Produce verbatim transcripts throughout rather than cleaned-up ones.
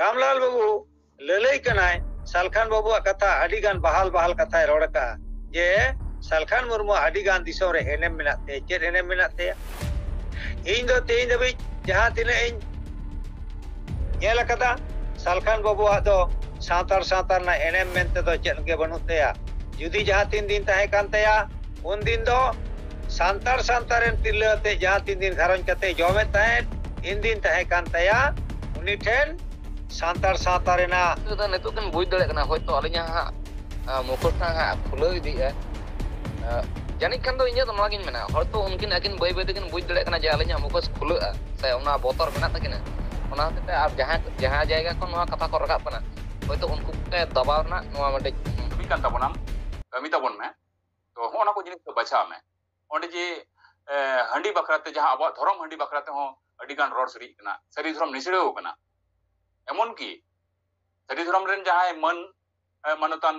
ᱨᱟᱢᱞᱟᱞ ᱵᱟᱹᱵᱩ ᱞᱟᱹᱞᱟᱹᱭ ᱠᱟᱱᱟᱭ, ᱥᱟᱞᱠᱷᱟᱱ ᱵᱟᱹᱵᱩᱣᱟᱜ ᱠᱟᱛᱷᱟ ᱟᱹᱰᱤ ᱜᱟᱱ ᱵᱟᱦᱟᱞ ᱵᱟᱦᱟᱞ ᱠᱟᱛᱷᱟᱭ ᱨᱚᱲ ᱟᱠᱟᱫᱼᱟ ᱡᱮ ᱥᱟᱞᱠᱷᱟᱱ ᱢᱩᱨᱢᱩ ᱟᱹᱰᱤ ᱜᱟᱱ ᱫᱤᱥᱚᱢ ᱨᱮ ᱮᱱᱮᱢ ᱢᱮᱱᱟᱜ ᱛᱟᱭᱟ᱾ ᱪᱮᱫ ᱮᱱᱮᱢ ᱢᱮᱱᱟᱜ ᱛᱟᱭᱟ? ᱤᱧ ᱫᱚ ᱛᱮᱦᱮᱧ ᱫᱷᱟᱹᱵᱤᱡ ᱡᱟᱦᱟᱸ ᱛᱤᱱᱟᱹᱜ ᱤᱧ ᱧᱮᱞ ᱟᱠᱟᱫᱟ, ᱥᱟᱞᱠᱷᱟᱱ ᱵᱟᱹᱵᱩᱣᱟᱜ ᱫᱚ ᱥᱟᱱᱛᱟᱲ ᱥᱟᱶᱛᱟ ᱨᱮᱱᱟᱜ ᱮᱱᱮᱢ ᱢᱮᱱᱛᱮ ᱫᱚ ᱪᱮᱫ ᱜᱮ ᱵᱟᱹᱱᱩᱜ ᱛᱟᱭᱟ᱾ ᱡᱩᱫᱤ ᱡᱟᱦᱟᱸ ᱛᱤᱱ ᱫᱤᱱ ᱛᱟᱦᱮᱸ ᱠᱟᱱ ᱛᱟᱭᱟ, ᱩᱱ ᱫᱤᱱ ᱫᱚ ᱥᱟᱱᱛᱟᱲ ᱥᱟᱶᱛᱟ ᱨᱮᱱ ᱛᱤᱨᱞᱟᱹ ᱟᱛᱮ ᱡᱟᱦᱟᱸ ᱛᱤᱱ ᱫᱤᱱ ᱜᱷᱟᱨᱚᱸᱡᱽ ᱠᱟᱛᱮ ᱡᱚᱢᱮᱫ ᱛᱟᱦᱮᱸᱫ, ᱤᱱ ᱫᱤᱱ ᱛᱟᱦᱮᱸ ᱠᱟᱱ ᱛᱟᱭᱟ ᱩᱱᱤ ᱴᱷᱮᱱ ᱥᱟᱱᱛᱟᱲ ᱥᱟᱶᱛᱟ ᱨᱮᱱᱟᱜ᱾ ᱱᱤᱛᱚᱜ ᱫᱚ, ᱱᱤᱛᱚᱜ ᱠᱤᱱ ᱵᱩᱡᱽ ᱫᱟᱲᱮᱭᱟᱜ ᱠᱟᱱᱟ, ᱦᱚᱭᱛᱳ ᱟᱹᱞᱤᱧᱟᱜ ᱦᱟᱸᱜ, ᱟᱸ, ᱢᱩᱠᱷᱚᱥ ᱦᱟᱸᱜ ᱠᱷᱩᱞᱟᱹᱣ ᱤᱫᱤᱜᱼᱟ᱾ ᱟᱸ, ᱡᱟᱹᱱᱤᱡ ᱠᱷᱟᱱ ᱫᱚ ᱤᱧᱟᱹᱜ ᱫᱚ ᱱᱚᱣᱟ ᱜᱤᱧ ᱢᱮᱱᱟ, ᱦᱚᱭᱛᱳ ᱩᱱᱠᱤᱱ ᱟᱹᱠᱤᱱ ᱵᱟᱹᱭ ᱵᱟᱹᱭ ᱛᱮᱠᱤᱱ ᱵᱩᱡᱽ ᱫᱟᱲᱮᱭᱟᱜ ᱠᱟᱱᱟ ᱡᱮ ᱟᱹᱞᱤᱧᱟᱜ ᱢᱩᱠᱷᱚᱥ ᱠᱷᱩᱞᱟᱹᱜᱼᱟ, ᱥᱮ ᱚᱱᱟ ᱵᱚᱛᱚᱨ ᱢᱮᱱᱟᱜ ᱛᱟᱹᱠᱤᱱᱟ᱾ ᱚᱱᱟ ᱦᱚᱛᱮᱡ ᱛᱮ ᱟᱨ ᱡᱟᱦᱟᱸ, ᱡᱟᱦᱟᱸ ᱡᱟᱭᱜᱟ ᱠᱷᱚᱱ ᱱᱚᱣᱟ ᱠᱟᱛᱷᱟ ᱠᱚ ᱨᱟᱠᱟᱵ ᱠᱟᱱᱟ, ᱦᱚᱭᱛᱳ ᱩᱱᱠᱩ ᱠᱚ ᱫᱟᱵᱟᱣ ᱨᱮᱱᱟᱜ ᱱᱚᱣᱟ ᱢᱤᱫᱴᱮᱡ ᱠᱟᱹᱢᱤ ᱠᱟᱱ ᱛᱟᱵᱚᱱᱟ, ᱠᱟᱹᱢᱤ ᱛᱟᱵᱚᱱ ᱢᱮ᱾ ᱛᱚ, ᱦᱚᱸᱜᱼᱚ ᱱᱟ ᱠᱚ ᱡᱤᱱᱤᱥ ᱫᱚ ᱵᱟᱪᱷᱟᱣ ᱢᱮ᱾ ᱚᱸᱰᱮ ᱡᱮ, ᱮ, ᱦᱟᱺᱰᱤ ᱵᱟᱠᱷᱨᱟ ᱛᱮ, ᱡᱟᱦᱟᱸ ᱟᱵᱚᱣᱟᱜ ᱫᱷᱚᱨᱚᱢ ᱦᱟᱺᱰᱤ ᱵᱟᱠᱷᱨᱟ ᱛᱮᱦᱚᱸ ᱟᱹᱰᱤ ᱜᱟᱱ ᱨᱚᱲ ᱥᱟᱹᱨᱤᱜ ᱠᱟᱱᱟ, ᱥᱟᱹᱨᱤ ᱫᱷᱚᱨᱚᱢ ᱱᱤᱥᱲᱟᱹᱣ ᱠᱟᱱᱟ᱾ ᱮᱢᱚᱱ ᱠᱤ ᱥᱟᱹᱨᱤ ᱫᱷᱚᱨᱚᱢ ᱨᱮᱱ ᱡᱟᱦᱟᱸᱭ ᱢᱟᱹᱱ, ᱮ, ᱢᱟᱱᱚᱛᱟᱱ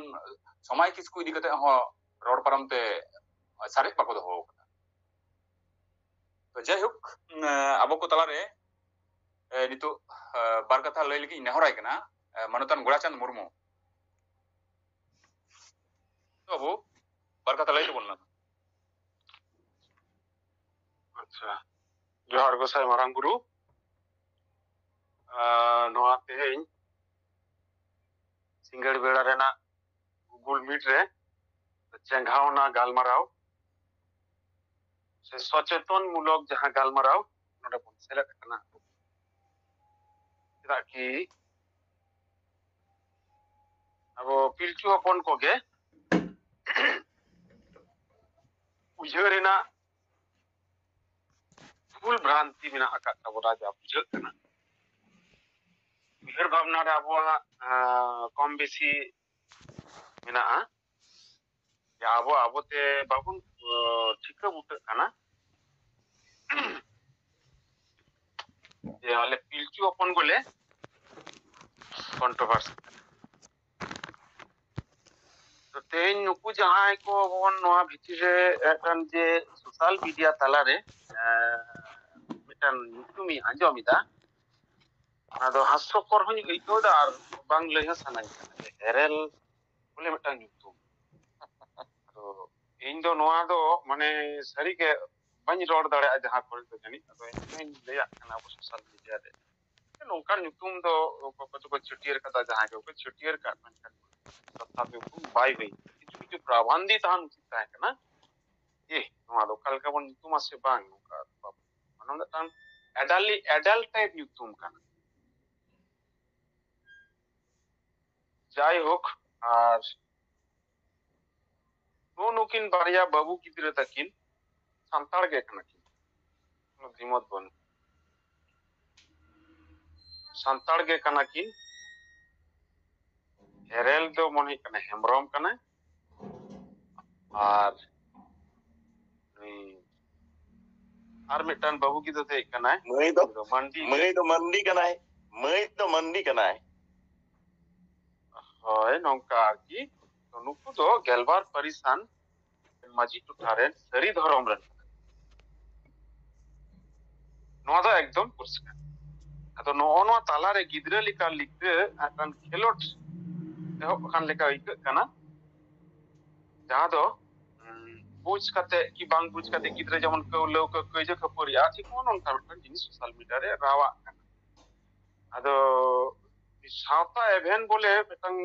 ᱥᱚᱢᱟᱭ ᱠᱤᱥᱠᱩ ᱤᱫᱤ ᱠᱟᱛᱮ ᱦᱚᱸ ᱨᱚᱲ ᱯᱟᱨᱚᱢ ᱛᱮ ᱥᱟᱨᱮᱡ ᱵᱟᱠᱚ ᱫᱚᱦᱚ ᱠᱟᱫᱟ᱾ ᱛᱚ, ᱡᱟᱭᱦᱳᱠ, ᱮ, ᱟᱵᱚ ᱠᱚ ᱛᱟᱞᱟᱨᱮ, ᱮ, ᱱᱤᱛᱚᱜ, ᱮ, ᱵᱟᱨ ᱠᱟᱛᱷᱟ ᱞᱟᱹᱭ ᱞᱟᱹᱜᱤᱫ ᱤᱧ ᱱᱮᱦᱚᱨᱟᱭ ᱠᱟᱱᱟ, ᱮ, ᱢᱟᱱᱚᱛᱟᱱ ᱜᱳᱨᱟᱪᱟᱸᱫᱽ ᱢᱩᱨᱢᱩ᱾ ᱵᱟᱹᱵᱩ, ᱵᱟᱨ ᱠᱟᱛᱷᱟ ᱞᱟᱹᱭ ᱛᱟᱵᱚᱱ ᱢᱮ᱾ ᱟᱪᱪᱷᱟ, ᱡᱚᱦᱟᱨ ᱜᱚᱸᱥᱟᱭ ᱢᱟᱨᱟᱝ ᱵᱩᱨᱩ᱾ ᱟᱨ ᱱᱚᱣᱟ ᱛᱮᱦᱮᱧ ᱥᱤᱸᱜᱟᱹᱲ ᱵᱮᱲᱟ ᱨᱮᱱᱟᱜ Google Meet ᱨᱮ ᱪᱮᱸᱜᱷᱟᱣᱱᱟ ᱜᱟᱞᱢᱟᱨᱟᱣ ᱥᱮ ᱥᱚᱪᱮᱛᱚᱱ ᱢᱩᱞᱚᱠ ᱡᱟᱦᱟᱸ ᱜᱟᱞᱢᱟᱨᱟᱣ, ᱱᱚᱰᱮ ᱵᱚᱱ ᱥᱮᱞᱮᱫ ᱟᱠᱟᱱᱟ᱾ ᱪᱮᱫᱟᱜ ᱠᱤ ᱟᱵᱚ ᱯᱤᱞᱪᱩ ᱦᱚᱯᱚᱱ ᱠᱚᱜᱮ ᱩᱭᱦᱟᱹᱨ ᱨᱮᱱᱟᱜ ᱵᱷᱩᱞ ᱵᱷᱨᱟᱱᱛᱤ ᱢᱮᱱᱟᱜ ᱟᱠᱟᱫ ᱛᱟᱵᱚᱱᱟ, ᱡᱟ ᱵᱩᱡᱷᱟᱹᱜ ᱠᱟᱱᱟ᱾ ᱩᱭᱦᱟᱹᱨ ᱵᱷᱟᱵᱽᱱᱟ ᱨᱮ ᱟᱵᱚᱣᱟᱜ, ᱟᱸ, ᱠᱚᱢ ᱵᱮᱥᱤ ᱢᱮᱱᱟᱜᱼᱟ᱾ ᱡᱮ ᱟᱵᱚ ᱟᱵᱚᱛᱮ ᱵᱟᱵᱚᱱ, ᱟᱸ, ᱴᱷᱤᱠᱟᱹ ᱵᱩᱴᱟᱹᱜ ᱠᱟᱱᱟ᱾ ᱡᱮ ᱟᱞᱮ ᱯᱤᱞᱪᱩ ᱦᱚᱯᱚᱱ ᱵᱚᱞᱮ controversy ᱠᱟᱱᱟ᱾ ᱛᱚ, ᱛᱮᱦᱮᱧ ᱱᱩᱠᱩ ᱡᱟᱦᱟᱸᱭ ᱠᱚ ᱵᱚᱱ ᱱᱚᱣᱟ ᱵᱷᱤᱛᱤᱨ ᱨᱮ ᱢᱤᱫᱴᱟᱝ ᱡᱮ social media ᱛᱟᱞᱟᱨᱮ, ᱮᱸ, ᱢᱤᱫᱴᱟᱝ ᱧᱩᱛᱩᱢᱤᱧ ᱟᱸᱡᱚᱢ ᱮᱫᱟ, ᱚᱱᱟ ᱫᱚ ᱦᱟᱥᱭᱚᱠᱚᱨ ᱦᱚᱸᱧ ᱟᱹᱭᱠᱟᱹᱣ ᱮᱫᱟ ᱟᱨ ᱵᱟᱝ ᱞᱟᱹᱭ ᱦᱚᱸ ᱥᱟᱱᱟᱧ ᱠᱟᱱᱟ ᱡᱮ ᱦᱮᱨᱮᱞ ᱵᱚᱞᱮ ᱢᱤᱫᱴᱟᱝ ᱧᱩᱛᱩᱢ᱾ ᱟᱫᱚ ᱤᱧ ᱫᱚ ᱱᱚᱣᱟ ᱫᱚ ᱢᱟᱱᱮ ᱥᱟᱹᱨᱤᱜᱮ ᱵᱟᱹᱧ ᱨᱚᱲ ᱫᱟᱲᱮᱭᱟᱜᱼᱟ ᱡᱟᱦᱟᱸ ᱠᱚᱨᱮ ᱫᱚ ᱡᱟᱹᱱᱤᱡ᱾ ᱟᱫᱚ ᱤᱧ ᱦᱚᱸᱧ ᱞᱟᱹᱭᱟᱜ ᱠᱟᱱᱟ ᱟᱵᱚ ᱥᱳᱥᱟᱞ ᱢᱤᱰᱤᱭᱟ ᱨᱮ ᱱᱚᱝᱠᱟᱱ ᱧᱩᱛᱩᱢ ᱫᱚ ᱚᱠᱚᱭ ᱠᱚᱫᱚ ᱠᱚ ᱪᱷᱟᱹᱴᱭᱟᱹᱨ ᱠᱟᱫᱟ, ᱡᱟᱦᱟᱸᱭ ᱜᱮᱠᱚ ᱪᱷᱟᱹᱴᱭᱟᱹᱨ ᱠᱟᱜ, ᱢᱮᱱᱠᱷᱟᱱ ᱡᱚᱛᱷᱟᱛ ᱧᱩᱛᱩᱢ ᱵᱟᱭ ᱦᱩᱭ᱾ ᱠᱤᱪᱷᱩ ᱠᱤᱪᱷᱩ ᱯᱨᱟᱵᱷᱟᱱᱫᱤ ᱛᱟᱦᱮᱱ ᱩᱪᱤᱛ ᱛᱟᱦᱮᱸ ᱠᱟᱱᱟ᱾ ᱮ, ᱱᱚᱣᱟ ᱫᱚ ᱚᱠᱟ ᱞᱮᱠᱟ ᱵᱚᱱ ᱧᱩᱛᱩᱢᱟ ᱥᱮ ᱵᱟᱝ, ᱱᱚᱝᱠᱟ ᱫᱚ ᱵᱟᱵᱚᱱ, ᱢᱟᱱᱮ ᱢᱤᱫᱴᱟᱝ adult, adult type ᱧᱩᱛᱩᱢ ᱠᱟᱱᱟ᱾ ᱡᱟᱭᱦᱳᱠ, ᱟᱨ ᱱᱩᱜᱼᱩ ᱱᱩᱠᱤᱱ ᱵᱟᱨᱭᱟ ᱵᱟᱹᱵᱩ ᱜᱤᱫᱽᱨᱟᱹ ᱛᱟᱹᱠᱤᱱ ᱥᱟᱱᱛᱟᱲ ᱜᱮ ᱠᱟᱱᱟ ᱠᱤᱱ, ᱠᱳᱱᱳ ᱫᱤᱢᱚᱛ ᱵᱟᱹᱱᱩᱜ᱾ ᱥᱟᱱᱛᱟᱲ ᱜᱮ ᱠᱟᱱᱟ ᱠᱤᱱ᱾ ᱦᱮᱨᱮᱞ ᱫᱚ ᱢᱚᱱᱮ ᱦᱩᱭᱩᱜ ᱠᱟᱱᱟ ᱦᱮᱢᱵᱨᱚᱢ ᱠᱟᱱᱟᱭ, ᱟᱨ ᱱᱩᱭ ᱟᱨ ᱢᱤᱫᱴᱟᱝ ᱵᱟᱹᱵᱩ ᱜᱤᱫᱽᱨᱟᱹ ᱛᱟᱦᱮᱸ ᱠᱟᱱᱟᱭ, ᱢᱟᱹᱭ ᱫᱚ, ᱩᱱᱤ ᱫᱚ ᱢᱟᱱᱰᱤ᱾ ᱢᱟᱹᱭ ᱫᱚ ᱢᱟᱱᱰᱤ ᱠᱟᱱᱟᱭ, ᱢᱟᱹᱭ ᱫᱚ ᱢᱟᱱᱰᱤ ᱠᱟᱱᱟᱭ᱾ ᱦᱳᱭ, ᱱᱚᱝᱠᱟ ᱟᱨᱠᱤ᱾ ᱛᱚ, ᱱᱩᱠᱩ ᱫᱚ ᱜᱮᱞᱵᱟᱨ ᱯᱟᱹᱨᱤᱥᱟᱱ ᱢᱟᱹᱡᱷᱤ ᱴᱚᱴᱷᱟ ᱨᱮᱱ ᱥᱟᱹᱨᱤ ᱫᱷᱚᱨᱚᱢ ᱨᱮᱱ ᱠᱟᱱᱟ᱾ ᱱᱚᱣᱟ ᱫᱚ ᱮᱠᱫᱚᱢ ᱯᱚᱨᱤᱥᱠᱟᱨ᱾ ᱟᱫᱚ ᱱᱚᱜᱼᱚ ᱱᱚᱣᱟ ᱛᱟᱞᱟᱨᱮ ᱜᱤᱫᱽᱨᱟᱹ ᱞᱮᱠᱟ ᱞᱤᱠᱫᱟᱹ ᱢᱤᱫᱴᱟᱝ ᱠᱷᱮᱞᱳᱰ ᱮᱦᱚᱵ ᱟᱠᱟᱱ ᱞᱮᱠᱟ ᱟᱹᱭᱠᱟᱹᱜ ᱠᱟᱱᱟ, ᱡᱟᱦᱟᱸ ᱫᱚ, ᱩᱸ, ᱵᱩᱡᱽ ᱠᱟᱛᱮ ᱠᱤ ᱵᱟᱝ ᱵᱩᱡᱽ ᱠᱟᱛᱮ ᱜᱤᱫᱽᱨᱟᱹ ᱡᱮᱢᱚᱱ ᱠᱟᱹᱣᱞᱟᱹᱣ ᱠᱚ ᱠᱟᱹᱭᱡᱟᱹ ᱠᱷᱟᱹᱯᱟᱹᱨᱤᱜᱼᱟ, ᱴᱷᱤᱠ ᱱᱚᱜᱼᱚ ᱱᱚᱝᱠᱟ ᱢᱤᱫᱴᱟᱝ ᱡᱤᱱᱤᱥ ᱥᱳᱥᱟᱞ ᱢᱤᱰᱤᱭᱟ ᱨᱮ ᱨᱟᱣᱟᱜ ᱠᱟᱱᱟ᱾ ᱟᱫᱚ ᱥᱟᱶᱛᱟ ᱮᱵᱷᱮᱱ ᱵᱚᱞᱮ ᱢᱤᱫᱴᱟᱝ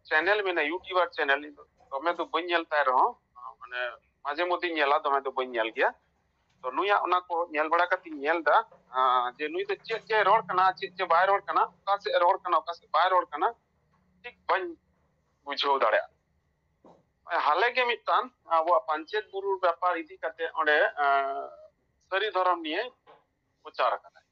ᱪᱮᱱᱮᱞ ᱢᱮᱱᱟᱜᱼᱟ, ᱤᱭᱩᱴᱩᱵᱟᱨ ᱪᱮᱱᱮᱞ, ᱤᱧ ᱫᱚ ᱫᱚᱢᱮ ᱫᱚ ᱵᱟᱹᱧ ᱧᱮᱞ ᱛᱟᱭ ᱨᱮᱦᱚᱸ, ᱢᱟᱱᱮ, ᱢᱟᱡᱷᱮ ᱢᱚᱫᱽᱫᱷᱮᱧ ᱧᱮᱞᱟ, ᱫᱚᱢᱮ ᱫᱚ ᱵᱟᱹᱧ ᱧᱮᱞ ᱜᱮᱭᱟ᱾ ᱛᱚ ᱱᱩᱭᱟᱜ ᱚᱱᱟ ᱠᱚ ᱧᱮᱞ ᱵᱟᱲᱟ ᱠᱟᱛᱮᱧ ᱧᱮᱞ ᱮᱫᱟ, ᱟᱸ, ᱡᱮ ᱱᱩᱭ ᱫᱚ ᱪᱮᱫ ᱪᱮ ᱨᱚᱲ ᱠᱟᱱᱟ, ᱪᱮᱫ ᱪᱮ ᱵᱟᱭ ᱨᱚᱲ ᱠᱟᱱᱟ, ᱚᱠᱟ ᱥᱮᱫ ᱮ ᱨᱚᱲ ᱠᱟᱱᱟ, ᱚᱠᱟ ᱥᱮᱫ ᱵᱟᱭ ᱨᱚᱲ ᱠᱟᱱᱟ, ᱴᱷᱤᱠ ᱵᱟᱹᱧ ᱵᱩᱡᱷᱟᱹᱣ ᱫᱟᱲᱮᱭᱟᱜᱼᱟ᱾ ᱦᱟᱞᱮ ᱜᱮ ᱢᱤᱫᱴᱟᱝ ᱟᱵᱚᱣᱟᱜ ᱯᱟᱧᱪᱮᱛ ᱵᱩᱨᱩ ᱵᱮᱯᱟᱨ ᱤᱫᱤ ᱠᱟᱛᱮ ᱚᱸᱰᱮ, ᱟᱸ, ᱥᱟᱹᱨᱤ ᱫᱷᱚᱨᱚᱢ ᱱᱤᱭᱮ ᱯᱨᱚᱪᱟᱨ ᱟᱠᱟᱫᱟᱭ᱾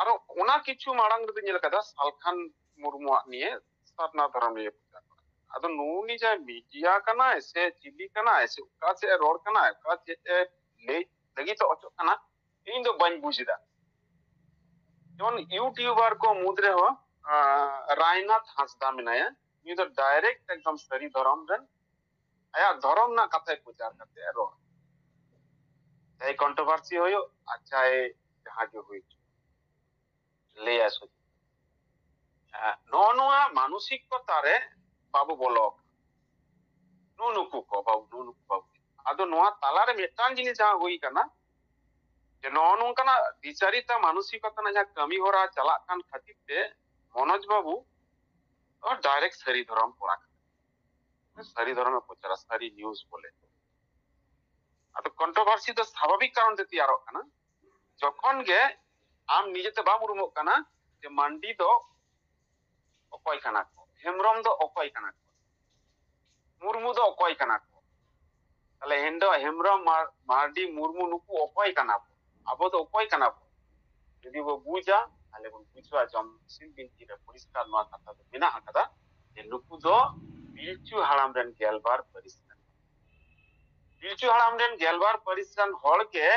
ᱟᱨᱚ ᱚᱱᱟ ᱠᱤᱪᱷᱩ ᱢᱟᱲᱟᱝ ᱨᱮᱫᱚ ᱧᱮᱞ ᱠᱟᱫᱟ ᱥᱟᱞᱠᱷᱟᱱ ᱢᱩᱨᱢᱩᱣᱟᱜ ᱱᱤᱭᱮ ᱥᱟᱨᱱᱟ ᱫᱷᱚᱨᱚᱢ ᱱᱤᱭᱮ ᱯᱨᱚᱪᱟᱨ ᱠᱟᱱᱟ᱾ ᱟᱫᱚ ᱱᱩᱭ ᱡᱟᱦᱟᱸᱭ ᱢᱤᱰᱤᱭᱟ ᱠᱟᱱᱟᱭ ᱥᱮ ᱪᱤᱞᱤ ᱠᱟᱱᱟᱭ ᱥᱮ ᱚᱠᱟ ᱥᱮᱫ ᱮ ᱨᱚᱲ ᱠᱟᱱᱟᱭ, ᱚᱠᱟ ᱪᱮᱫ ᱮ ᱞᱟᱹᱭ ᱞᱟᱹᱜᱤᱫ ᱦᱚᱪᱚᱜ ᱠᱟᱱᱟ, ᱤᱧ ᱫᱚ ᱵᱟᱹᱧ ᱵᱩᱡᱽ ᱮᱫᱟ᱾ ᱡᱮᱢᱚᱱ ᱤᱭᱩᱴᱩᱵᱟᱨ ᱠᱚ ᱢᱩᱫᱽ ᱨᱮᱦᱚᱸ, ᱟᱸ, ᱨᱟᱭᱱᱟᱛᱷ ᱦᱟᱸᱥᱫᱟ ᱢᱮᱱᱟᱭᱟ, ᱩᱱᱤ ᱫᱚ ᱰᱟᱭᱨᱮᱠᱴ ᱮᱠᱫᱚᱢ ᱥᱟᱹᱨᱤ ᱫᱷᱚᱨᱚᱢ ᱨᱮᱱ, ᱟᱭᱟᱜ ᱫᱷᱚᱨᱚᱢ ᱨᱮᱱᱟᱜ ᱠᱟᱛᱷᱟᱭ ᱯᱨᱚᱪᱟᱨ ᱠᱟᱛᱮ ᱨᱚᱲ, ᱪᱟᱦᱮ ᱠᱚᱱᱴᱨᱳᱵᱷᱟᱨᱥᱤ ᱦᱩᱭᱩᱜ ᱟᱨ ᱪᱟᱦᱮ ᱡᱟᱦᱟᱸ ᱜᱮ ᱦᱩᱭ ᱦᱚᱪᱚᱜ᱾ ᱞᱟᱹᱭᱟ ᱥᱩᱫᱷᱩ᱾ ᱦᱮᱸ, ᱱᱚᱜᱼᱚ ᱱᱚᱣᱟ ᱢᱟᱱᱚᱥᱤᱠᱚᱛᱟ ᱨᱮ ᱵᱟᱵᱚ ᱵᱚᱞᱚ ᱟᱠᱟᱱᱟ᱾ ᱱᱩᱜᱼᱩ ᱱᱩᱠᱩ ᱠᱚ ᱵᱟᱵᱚ, ᱱᱩᱜᱼᱩ ᱱᱩᱠᱩ ᱵᱟᱵᱚ᱾ ᱟᱫᱚ ᱱᱚᱣᱟ ᱛᱟᱞᱟᱨᱮ ᱢᱤᱫᱴᱟᱝ ᱡᱤᱱᱤᱥ ᱡᱟᱦᱟᱸ ᱦᱩᱭ ᱠᱟᱱᱟ, ᱡᱮ ᱱᱚᱜᱼᱚ ᱱᱚᱝᱠᱟᱱᱟᱜ ᱵᱤᱪᱟᱨᱤᱛᱟ ᱢᱟᱱᱚᱥᱤᱠᱚᱛᱟ ᱨᱮᱱᱟᱜ ᱡᱟᱦᱟᱸ ᱠᱟᱹᱢᱤ ᱦᱚᱨᱟ ᱪᱟᱞᱟᱜ ᱠᱟᱱ ᱠᱷᱟᱹᱛᱤᱨ ᱛᱮ ᱢᱚᱱᱳᱡᱽ ᱵᱟᱹᱵᱩ ᱫᱚ direct ᱥᱟᱹᱨᱤ ᱫᱷᱚᱨᱚᱢ ᱠᱚᱲᱟ ᱠᱟᱱᱟᱭ᱾ ᱥᱟᱹᱨᱤ ᱫᱷᱚᱨᱚᱢᱮ ᱯᱨᱚᱪᱟᱨᱟ, ᱥᱟᱹᱨᱤ news ᱵᱚᱞᱮ᱾ ᱟᱫᱚ controversy ᱫᱚ ᱥᱟᱵᱷᱟᱵᱤᱠ ᱠᱟᱨᱚᱱ ᱛᱮ ᱛᱮᱭᱟᱨᱚᱜ ᱠᱟᱱᱟ, ᱡᱚᱠᱷᱚᱱ ᱜᱮ ᱟᱢ ᱱᱤᱡᱮᱛᱮ ᱵᱟᱢ ᱩᱨᱩᱢᱚᱜ ᱠᱟᱱᱟ ᱡᱮ ᱢᱟᱱᱰᱤ ᱫᱚ ᱚᱠᱚᱭ ᱠᱟᱱᱟ ᱠᱚ, ᱦᱮᱢᱵᱨᱚᱢ ᱫᱚ ᱚᱠᱚᱭ ᱠᱟᱱᱟ ᱠᱚ, ᱢᱩᱨᱢᱩ ᱫᱚ ᱚᱠᱚᱭ ᱠᱟᱱᱟ ᱠᱚ᱾ ᱛᱟᱦᱞᱮ ᱦᱮᱱᱫᱚ ᱦᱮᱢᱵᱨᱚᱢ, ᱢᱟᱨ-, ᱢᱟᱨᱰᱤ, ᱢᱩᱨᱢᱩ, ᱱᱩᱠᱩ ᱚᱠᱚᱭ ᱠᱟᱱᱟ ᱵᱚ? ᱟᱵᱚ ᱫᱚ ᱚᱠᱚᱭ ᱠᱟᱱᱟ ᱵᱚ? ᱡᱩᱫᱤ ᱵᱚ ᱵᱩᱡᱟ, ᱛᱟᱦᱞᱮ ᱵᱚᱱ ᱵᱩᱡᱷᱟᱹᱣᱟ ᱡᱚᱢᱥᱤᱢ ᱵᱤᱱᱛᱤ ᱨᱮ ᱯᱚᱨᱤᱥᱠᱟᱨ ᱱᱚᱣᱟ ᱠᱟᱛᱷᱟ ᱫᱚ ᱢᱮᱱᱟᱜ ᱟᱠᱟᱫᱟ ᱡᱮ ᱱᱩᱠᱩ ᱫᱚ ᱯᱤᱞᱪᱩ ᱦᱟᱲᱟᱢ ᱨᱮᱱ ᱜᱮᱞᱵᱟᱨ ᱯᱟᱹᱨᱤᱥ ᱠᱟᱱᱟ᱾ ᱯᱤᱞᱪᱩ ᱦᱟᱲᱟᱢ ᱨᱮᱱ ᱜᱮᱞᱵᱟᱨ ᱯᱟᱹᱨᱤᱥ ᱨᱮᱱ ᱦᱚᱲ ᱜᱮ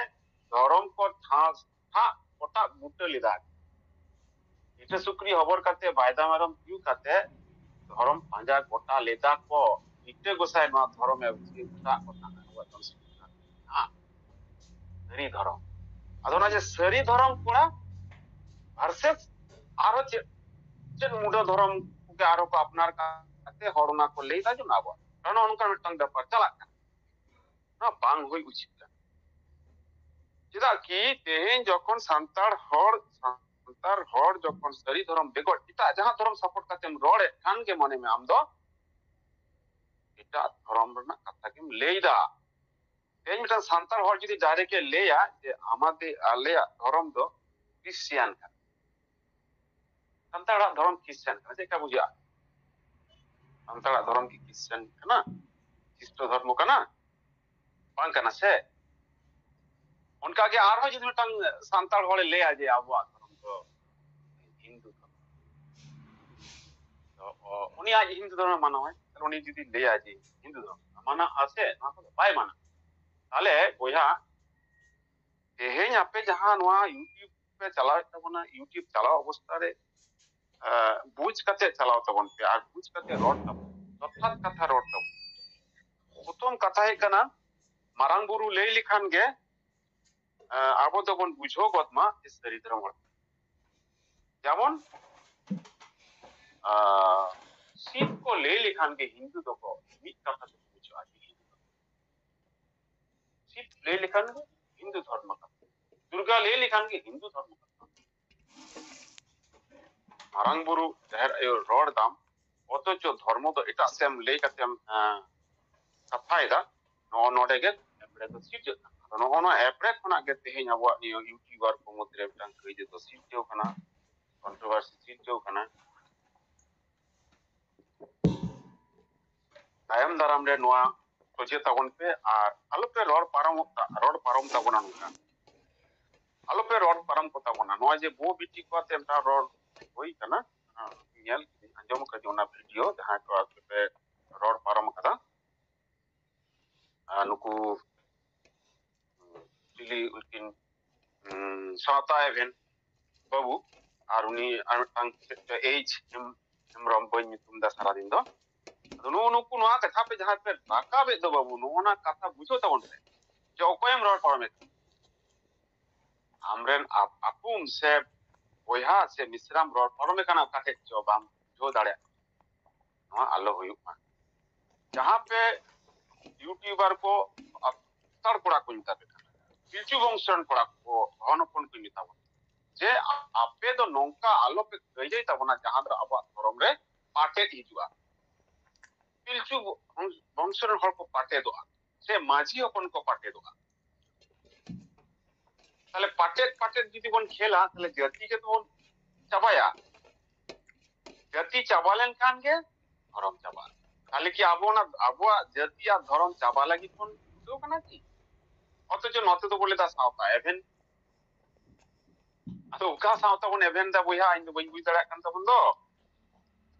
ᱫᱷᱚᱨᱚᱢ ᱠᱚ ᱴᱷᱟᱶ ᱴᱷᱟᱜ ᱠᱚᱴᱟᱜ ᱵᱩᱴᱟᱹ ᱞᱮᱫᱟ᱾ ᱤᱴᱟᱹ ᱥᱩᱠᱨᱤ ᱦᱚᱵᱚᱨ ᱠᱟᱛᱮ, ᱵᱟᱭᱫᱟ ᱢᱮᱨᱚᱢ ᱛᱩᱭᱩ ᱠᱟᱛᱮ ᱫᱷᱚᱨᱚᱢ ᱯᱟᱸᱡᱟ ᱜᱚᱴᱟ ᱞᱮᱫᱟ ᱠᱚ᱾ ᱤᱴᱟᱹ ᱜᱚᱸᱥᱟᱭ ᱱᱚᱣᱟ ᱫᱷᱚᱨᱚᱢ ᱮ ᱩᱪᱷᱟᱹᱱ ᱜᱚᱴᱟ ᱠᱚ ᱛᱟᱦᱮᱸ ᱟᱵᱚᱣᱟᱜ ᱫᱷᱚᱨᱚᱢ ᱥᱚᱝᱵᱤᱫᱷᱟᱱ ᱢᱮᱱᱟᱜᱼᱟ᱾ ᱥᱟᱹᱨᱤ ᱫᱷᱚᱨᱚᱢ᱾ ᱟᱫᱚ ᱚᱱᱟ ᱡᱮ ᱥᱟᱹᱨᱤ ᱫᱷᱚᱨᱚᱢ ᱠᱚᱲᱟ versus ᱟᱨᱦᱚᱸ ᱪᱮᱫ, ᱪᱮᱫ ᱢᱩᱰᱟᱹ ᱫᱷᱚᱨᱚᱢ ᱠᱚᱜᱮ ᱟᱨᱦᱚᱸ ᱠᱚ ᱟᱯᱱᱟᱨ ᱠᱟᱛᱮ ᱦᱚᱲ ᱚᱱᱟ ᱠᱚ ᱞᱟᱹᱭ ᱫᱟ ᱡᱮ ᱚᱱᱟ ᱟᱵᱚᱣᱟᱜ᱾ ᱱᱚᱜᱼᱚ ᱱᱚᱝᱠᱟᱱ ᱢᱤᱫᱴᱟᱝ ᱵᱮᱯᱟᱨ ᱪᱟᱞᱟᱜ ᱠᱟᱱᱟ᱾ ᱱᱚᱣᱟ ᱵᱟᱝ ᱦᱩᱭ ᱩᱪᱤᱛ ᱠᱟᱱᱟ᱾ ᱪᱮᱫᱟᱜ ᱠᱤ ᱛᱮᱦᱮᱧ ᱡᱚᱠᱷᱚᱱ ᱥᱟᱱᱛᱟᱲ ᱦᱚᱲ, ᱥᱟᱱᱛᱟᱲ ᱦᱚᱲ ᱡᱚᱠᱷᱚᱱ ᱥᱟᱹᱨᱤ ᱫᱷᱚᱨᱚᱢ ᱵᱮᱜᱚᱨ ᱮᱴᱟᱜ ᱡᱟᱦᱟᱸ ᱫᱷᱚᱨᱚᱢ support ᱠᱟᱛᱮᱢ ᱨᱚᱲᱮᱫ ᱠᱷᱟᱱ ᱜᱮ ᱢᱚᱱᱮ ᱢᱮ ᱟᱢ ᱫᱚ ᱮᱴᱟᱜ ᱫᱷᱚᱨᱚᱢ ᱨᱮᱱᱟᱜ ᱠᱟᱛᱷᱟ ᱜᱮᱢ ᱞᱟᱹᱭ ᱫᱟ᱾ ᱛᱮᱦᱮᱧ ᱢᱤᱫᱴᱟᱝ ᱥᱟᱱᱛᱟᱲ ᱦᱚᱲ ᱡᱩᱫᱤ direct ᱮ ᱞᱟᱹᱭᱟ ᱡᱮ ᱟᱢᱟᱫᱮ-, ᱟᱞᱮᱭᱟᱜ ᱫᱷᱚᱨᱚᱢ ᱫᱚ ᱠᱷᱨᱤᱥᱴᱤᱭᱟᱱ ᱠᱟᱱᱟ, ᱥᱟᱱᱛᱟᱲᱟᱜ ᱫᱷᱚᱨᱚᱢ ᱠᱷᱨᱤᱥᱴᱤᱭᱟᱱ ᱠᱟᱱᱟ, ᱪᱮᱫ ᱞᱮᱠᱟ ᱵᱩᱡᱷᱟᱹᱜᱼᱟ? ᱥᱟᱱᱛᱟᱲᱟᱜ ᱫᱷᱚᱨᱚᱢ ᱠᱤ ᱠᱷᱨᱤᱥᱴᱤᱭᱟᱱ ᱠᱟᱱᱟ? ᱠᱷᱨᱤᱥᱴᱚ ᱫᱷᱚᱨᱢᱚ ᱠᱟᱱᱟ? ᱵᱟᱝ ᱠᱟᱱᱟ ᱥᱮ? ᱚᱱᱠᱟᱜᱮ ᱟᱨᱦᱚᱸ ᱡᱩᱫᱤ ᱢᱤᱫᱴᱟᱝ ᱥᱟᱱᱛᱟᱲ ᱦᱚᱲᱮ ᱞᱟᱹᱭᱟ ᱡᱮ ᱟᱵᱚᱣᱟᱜ ᱫᱷᱚᱨᱚᱢ ᱫᱚ ᱦᱤᱱᱫᱩ ᱫᱷᱚᱨᱚᱢ, ᱛᱚ, ᱚ, ᱩᱱᱤ ᱟᱡ ᱦᱤᱱᱫᱩ ᱫᱷᱚᱨᱚᱢ ᱢᱟᱱᱟᱣᱟᱭ, ᱛᱟᱦᱞᱮ ᱩᱱᱤ ᱡᱩᱫᱤ ᱞᱟᱹᱭᱟ ᱡᱮ ᱦᱤᱱᱫᱩ ᱫᱷᱚᱨᱚᱢ ᱢᱟᱱᱟᱜᱼᱟ ᱥᱮ, ᱱᱚᱣᱟ ᱠᱚᱫᱚ ᱵᱟᱭ ᱢᱟᱱᱟ᱾ ᱛᱟᱦᱞᱮ ᱵᱚᱭᱦᱟ, ᱛᱮᱦᱮᱧ ᱟᱯᱮ ᱡᱟᱦᱟᱸ ᱱᱚᱣᱟ YouTube ᱯᱮ ᱪᱟᱞᱟᱣᱮᱫ ᱛᱟᱵᱚᱱᱟ, YouTube ᱪᱟᱞᱟᱣ ᱚᱵᱚᱥᱛᱷᱟ ᱨᱮ, ᱟᱸ, ᱵᱩᱡᱽ ᱠᱟᱛᱮ ᱪᱟᱞᱟᱣ ᱛᱟᱵᱚᱱ ᱯᱮ ᱟᱨ ᱵᱩᱡᱽ ᱠᱟᱛᱮ ᱨᱚᱲ ᱛᱟᱵᱚᱱ, ᱡᱚᱛᱷᱟᱛ ᱠᱟᱛᱷᱟ ᱨᱚᱲ ᱛᱟᱵᱚᱱ᱾ ᱯᱨᱚᱛᱷᱚᱢ ᱠᱟᱛᱷᱟ ᱦᱩᱭᱩᱜ ᱠᱟᱱᱟ, ᱢᱟᱨᱟᱝ ᱵᱩᱨᱩ ᱞᱟᱹᱭ ᱞᱮᱠᱷᱟᱱ ᱜᱮ, ᱟᱸ, ᱟᱵᱚ ᱫᱚᱵᱚᱱ ᱵᱩᱡᱷᱟᱹᱣ ᱜᱚᱫ ᱢᱟ ᱡᱮ ᱥᱟᱹᱨᱤ ᱫᱷᱚᱨᱚᱢ ᱦᱚᱲ᱾ ᱡᱮᱢᱚᱱ ᱟᱨ ᱥᱤᱵ ᱠᱚ ᱞᱟᱹᱭ ᱞᱮᱠᱷᱟᱱ ᱜᱮ ᱦᱤᱱᱫᱩ ᱫᱚᱠᱚ ᱢᱤᱫ ᱠᱟᱛᱷᱟ ᱛᱮᱠᱚ ᱵᱩᱡᱷᱟᱹᱜᱼᱟ ᱡᱮ ᱦᱤᱱᱫᱩ ᱫᱚ᱾ ᱥᱤᱵ ᱞᱟᱹᱭ ᱞᱮᱠᱷᱟᱱ ᱜᱮ ᱦᱤᱱᱫᱩ ᱫᱷᱚᱨᱢᱚ ᱠᱟᱛᱷᱟ, ᱫᱩᱨᱜᱟ ᱞᱟᱹᱭ ᱞᱮᱠᱷᱟᱱ ᱜᱮ ᱦᱤᱱᱫᱩ ᱫᱷᱚᱨᱢᱚ ᱠᱟᱛᱷᱟ᱾ ᱢᱟᱨᱟᱝ ᱵᱩᱨᱩ ᱡᱟᱦᱮᱨ ᱟᱭᱳ ᱨᱚᱲ ᱫᱟᱢ, ᱚᱛᱷᱚᱪᱚ ᱫᱷᱚᱨᱢᱚ ᱫᱚ ᱮᱴᱟᱜ ᱥᱮᱫ ᱮᱢ ᱞᱟᱹᱭ ᱠᱟᱛᱮᱢ ᱠᱟᱛᱷᱟᱭᱮᱫᱟ᱾ ᱱᱚᱜᱼᱚ ᱱᱚᱰᱮ ᱜᱮ ᱮᱯᱲᱮ ᱫᱚ ᱥᱤᱨᱡᱟᱹᱜ ᱠᱟᱱᱟ᱾ ᱟᱫᱚ ᱱᱚᱜᱼᱚ ᱱᱚᱣᱟ ᱮᱯᱲᱮ ᱠᱷᱚᱱᱟᱜ ᱜᱮ ᱛᱮᱦᱮᱧ ᱟᱵᱚᱣᱟᱜ ᱱᱤᱭᱟᱹ ᱤᱭᱩᱴᱤᱭᱩᱵᱟᱨ ᱠᱚ ᱢᱚᱫᱽᱫᱷᱮ ᱨᱮ ᱢᱤᱫᱴᱟᱝ ᱠᱟᱹᱭᱡᱟᱹ ᱫᱚ ᱥᱤᱨᱡᱟᱹᱣ ᱠᱟᱱᱟ, ᱠᱚᱱᱴᱨᱳᱵᱷᱟᱨᱥᱤ ᱥᱤᱨᱡᱟᱹᱣ ᱠᱟᱱᱟ᱾ ᱛᱟᱭᱚᱢ ᱫᱟᱨᱟᱢ ᱨᱮ ᱱᱚᱣᱟ ᱥᱚᱡᱷᱮ ᱛᱟᱵᱚᱱ ᱯᱮ ᱟᱨ ᱟᱞᱚᱯᱮ ᱨᱚᱲ ᱯᱟᱨᱚᱢᱚᱜ ᱛᱟ-, ᱨᱚᱲ ᱯᱟᱨᱚᱢ ᱛᱟᱵᱚᱱᱟ ᱱᱚᱝᱠᱟ᱾ ᱟᱞᱚᱯᱮ ᱨᱚᱲ ᱯᱟᱨᱚᱢ ᱠᱚ ᱛᱟᱵᱚᱱᱟ᱾ ᱱᱚᱣᱟ ᱡᱮ ᱵᱚ ᱵᱤᱴᱤ ᱠᱚ ᱟᱛᱮ ᱢᱤᱫᱴᱟᱝ ᱨᱚᱲ ᱦᱩᱭ ᱠᱟᱱᱟ, ᱦᱮᱸ, ᱧᱮᱞ ᱠᱤᱫᱟᱹᱧ, ᱟᱸᱡᱚᱢ ᱠᱟᱹᱫᱟᱹᱧ ᱚᱱᱟ ᱵᱷᱤᱰᱤᱭᱳ, ᱡᱟᱦᱟᱸᱭ ᱠᱚ ᱟᱯᱮ ᱯᱮ ᱨᱚᱲ ᱯᱟᱨᱚᱢ ᱠᱟᱫᱟ᱾ ᱟᱨ ᱱᱩᱠᱩ ᱪᱤᱞᱤ ᱩᱱᱠᱤᱱ, ᱩᱸ, ᱥᱟᱶᱛᱟ ᱮᱵᱷᱮᱱ ᱵᱟᱹᱵᱩ ᱟᱨ ᱩᱱᱤ ᱟᱨ ᱢᱤᱫᱴᱟᱝ ᱪᱮᱫ ᱪᱚ ᱮᱭᱤᱪ ᱦᱮᱢ-, ᱦᱮᱢᱵᱨᱚᱢ, ᱵᱟᱹᱧ ᱧᱩᱛᱩᱢ ᱫᱟ ᱥᱟᱨᱟᱫᱤᱱ ᱫᱚ᱾ ᱟᱫᱚ ᱱᱩᱜᱼᱩ ᱱᱩᱠᱩ ᱱᱚᱣᱟ ᱠᱟᱛᱷᱟ ᱯᱮ ᱡᱟᱦᱟᱸ ᱯᱮ ᱨᱟᱠᱟᱵᱮᱫ ᱫᱚ ᱵᱟᱹᱵᱩ, ᱱᱚᱜᱼᱚ ᱱᱟ ᱠᱟᱛᱷᱟ ᱵᱩᱡᱷᱟᱹᱣ ᱛᱟᱵᱚᱱ ᱯᱮ ᱡᱮ ᱚᱠᱚᱭᱮᱢ ᱨᱚᱲ ᱯᱟᱨᱚᱢᱮ ᱠᱟᱱᱟ᱾ ᱟᱢᱨᱮᱱ ᱟᱯ-, ᱟᱯᱩᱢ ᱥᱮ ᱵᱚᱭᱦᱟ ᱥᱮ ᱢᱤᱥᱨᱟᱢ ᱨᱚᱲ ᱯᱟᱨᱚᱢᱮ ᱠᱟᱱᱟ, ᱚᱠᱟ ᱴᱷᱮᱡ ᱪᱚ ᱵᱟᱢ ᱵᱩᱡᱷᱟᱹᱣ ᱫᱟᱲᱮᱭᱟᱜ ᱠᱟᱱᱟ᱾ ᱱᱚᱣᱟ ᱟᱞᱚ ᱦᱩᱭᱩᱜ ᱢᱟ᱾ ᱡᱟᱦᱟᱸ ᱯᱮ ᱤᱭᱩᱴᱤᱭᱩᱵᱟᱨ ᱠᱚ, ᱥᱟᱱᱛᱟᱲ ᱠᱚᱲᱟ ᱠᱚᱧ ᱢᱮᱛᱟ ᱯᱮ ᱠᱟᱱᱟ, ᱯᱤᱞᱪᱩ ᱵᱚᱝᱥᱚ ᱨᱮᱱ ᱠᱚᱲᱟ ᱠᱚ, ᱦᱚᱱ ᱦᱚᱯᱚᱱ ᱠᱚᱧ ᱢᱮᱛᱟ ᱵᱚᱱᱟ, ᱡᱮ ᱟ-, ᱟᱯᱮ ᱫᱚ ᱱᱚᱝᱠᱟ ᱟᱞᱚ ᱯᱮ ᱠᱟᱹᱭᱡᱟᱹᱭ ᱛᱟᱵᱚᱱᱟ, ᱡᱟᱦᱟᱸ ᱫᱚ ᱟᱵᱚᱣᱟᱜ ᱫᱷᱚᱨᱚᱢ ᱨᱮ ᱯᱟᱴᱮᱫ ᱦᱤᱡᱩᱜᱼᱟ᱾ ᱯᱤᱞᱪᱩ ᱵᱚᱝ-, ᱵᱚᱝᱥᱚ ᱨᱮᱱ ᱦᱚᱲ ᱠᱚ ᱯᱟᱴᱮᱫᱚᱜᱼᱟ, ᱥᱮ ᱢᱟᱹᱡᱷᱤ ᱦᱚᱯᱚᱱ ᱠᱚ ᱯᱟᱴᱮᱫᱚᱜᱼᱟ᱾ ᱛᱟᱦᱞᱮ ᱯᱟᱴᱮᱫ ᱯᱟᱴᱮᱫ ᱡᱩᱫᱤ ᱵᱚᱱ ᱠᱷᱮᱞᱟ, ᱛᱟᱦᱞᱮ ᱡᱟᱹᱛᱤ ᱜᱮᱛᱚ ᱵᱚᱱ ᱪᱟᱵᱟᱭᱟ᱾ ᱡᱟᱹᱛᱤ ᱪᱟᱵᱟ ᱞᱮᱱᱠᱷᱟᱱ ᱜᱮ ᱫᱷᱚᱨᱚᱢ ᱪᱟᱵᱟᱜᱼᱟ᱾ ᱛᱟᱦᱞᱮ ᱠᱤ ᱟᱵᱚ ᱚᱱᱟ ᱟᱵᱚᱣᱟᱜ ᱡᱟᱹᱛᱤ ᱟᱨ ᱫᱷᱚᱨᱚᱢ ᱪᱟᱵᱟ ᱞᱟᱹᱜᱤᱫ ᱵᱚᱱ ᱪᱷᱩᱴᱟᱹᱣ ᱠᱟᱱᱟ ᱠᱤ? ᱚᱛᱷᱚᱪᱚ ᱱᱚᱛᱮ ᱫᱚ ᱵᱚᱞᱮ ᱫᱟ ᱥᱟᱶᱛᱟ ᱮᱵᱷᱮᱱ᱾ ᱟᱫᱚ ᱚᱠᱟ ᱥᱟᱶᱛᱟ ᱵᱚᱱ ᱮᱵᱷᱮᱱ ᱫᱟ ᱵᱚᱭᱦᱟ? ᱤᱧ ᱫᱚ ᱵᱟᱹᱧ ᱵᱩᱡᱽ ᱫᱟᱲᱮᱭᱟᱜ ᱠᱟᱱ ᱛᱟᱵᱚᱱ ᱫᱚ᱾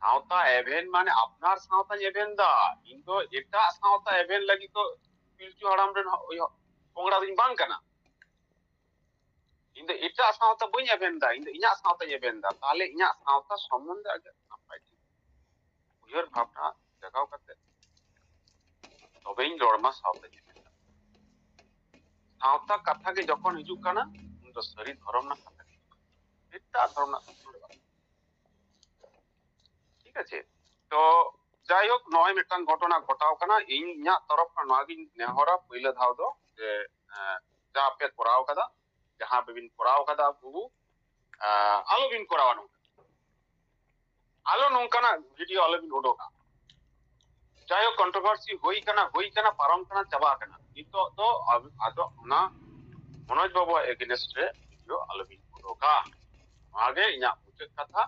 ᱥᱟᱶᱛᱟ ᱮᱵᱷᱮᱱ ᱢᱟᱱᱮ ᱟᱯᱱᱟᱨ ᱥᱟᱶᱛᱟᱧ ᱮᱵᱷᱮᱱ ᱫᱟ, ᱤᱧ ᱫᱚ ᱮᱴᱟᱜ ᱥᱟᱶᱛᱟ ᱮᱵᱷᱮᱱ ᱞᱟᱹᱜᱤᱫ ᱫᱚ ᱯᱤᱞᱪᱩ ᱦᱟᱲᱟᱢ ᱨᱮᱱ ᱦᱚ-, ᱦᱚ-, ᱯᱚᱝᱲᱟ ᱫᱚᱧ ᱵᱟᱝ ᱠᱟᱱᱟ᱾ ᱤᱧ ᱫᱚ ᱮᱴᱟᱜ ᱥᱟᱶᱛᱟ ᱵᱟᱹᱧ ᱮᱵᱷᱮᱱ ᱫᱟ, ᱤᱧ ᱫᱚ ᱤᱧᱟᱹᱜ ᱥᱟᱶᱛᱟᱧ ᱮᱵᱷᱮᱱ ᱫᱟ᱾ ᱛᱟᱦᱞᱮ ᱤᱧᱟᱹᱜ ᱥᱟᱶᱛᱟ ᱥᱚᱢᱵᱚᱱᱫᱷᱮ ᱟᱜᱮ ᱱᱟᱯᱟᱭ ᱴᱷᱤᱠ ᱩᱭᱦᱟᱹᱨ ᱵᱷᱟᱵᱽᱱᱟ ᱡᱟᱜᱟᱣ ᱠᱟᱛᱮ ᱛᱚᱵᱮᱧ ᱨᱚᱲ ᱢᱟ ᱥᱟᱶᱛᱟᱧ ᱮᱵᱷᱮᱱ ᱫᱟ᱾ ᱥᱟᱶᱛᱟ ᱠᱟᱛᱷᱟ ᱜᱮ ᱡᱚᱠᱷᱚᱱ ᱦᱤᱡᱩᱜ ᱠᱟᱱᱟ, ᱩᱱ ᱫᱚ ᱥᱟᱹᱨᱤ ᱫᱷᱚᱨᱚᱢ ᱨᱮᱱᱟᱜ ᱠᱟᱛᱷᱟ ᱜᱮ ᱦᱤᱡᱩᱜ ᱠᱟᱱᱟ᱾ ᱮᱴᱟᱜ ᱫᱷᱚᱨᱚᱢ ᱨᱮᱱᱟᱜ ᱥᱟᱥᱚᱱ ᱫᱚ ᱵᱟᱝ᱾ ᱴᱷᱤᱠ ᱟᱪᱷᱮ? ᱛᱚ ᱡᱟᱭᱦᱳᱠ, ᱱᱚᱜᱼᱚᱭ ᱢᱤᱫᱴᱟᱝ ᱜᱷᱚᱴᱚᱱᱟ ᱜᱷᱚᱴᱟᱣ ᱠᱟᱱᱟ᱾ ᱤᱧ ᱤᱧᱟᱹᱜ ᱛᱚᱨᱚᱯ ᱠᱷᱚᱱ ᱱᱚᱣᱟ ᱜᱤᱧ ᱱᱮᱦᱚᱨᱟ ᱯᱳᱭᱞᱳ ᱫᱷᱟᱣ ᱫᱚ, ᱡᱮ ᱮᱸ, ᱡᱟ ᱯᱮ ᱠᱚᱨᱟᱣ ᱠᱟᱫᱟ, ᱡᱟᱦᱟᱸ ᱯᱮ ᱵᱤᱱ ᱠᱚᱨᱟᱣ ᱠᱟᱫᱟ ᱵᱟᱹᱵᱩ, ᱮᱸ, ᱟᱞᱚ ᱵᱤᱱ ᱠᱚᱨᱟᱣᱟ ᱱᱚᱝᱠᱟ᱾ ᱟᱞᱚ ᱱᱚᱝᱠᱟᱱᱟᱜ ᱵᱷᱤᱰᱤᱭᱳ ᱟᱞᱚ ᱵᱤᱱ ᱩᱰᱩᱠᱟ᱾ ᱡᱟᱭᱦᱳᱠ, ᱠᱚᱱᱴᱨᱳᱵᱷᱟᱨᱥᱤ ᱦᱩᱭ ᱠᱟᱱᱟ, ᱦᱩᱭ ᱠᱟᱱᱟ, ᱯᱟᱨᱚᱢ ᱠᱟᱱᱟ, ᱪᱟᱵᱟ ᱠᱟᱱᱟ᱾ ᱱᱤᱛᱚᱜ ᱫᱚ ᱟᱫᱚ ᱚᱱᱟ ᱢᱚᱱᱳᱡᱽ ᱵᱟᱵᱩᱣᱟᱜ ᱮᱜᱮᱱᱮᱥᱴ ᱨᱮ ᱵᱷᱤᱰᱤᱭᱳ ᱟᱞᱚ ᱵᱤᱱ ᱩᱰᱩᱠᱟ᱾ ᱱᱚᱣᱟ ᱜᱮ ᱤᱧᱟᱹᱜ ᱢᱩᱪᱟᱹᱫ ᱠᱟᱛᱷᱟ᱾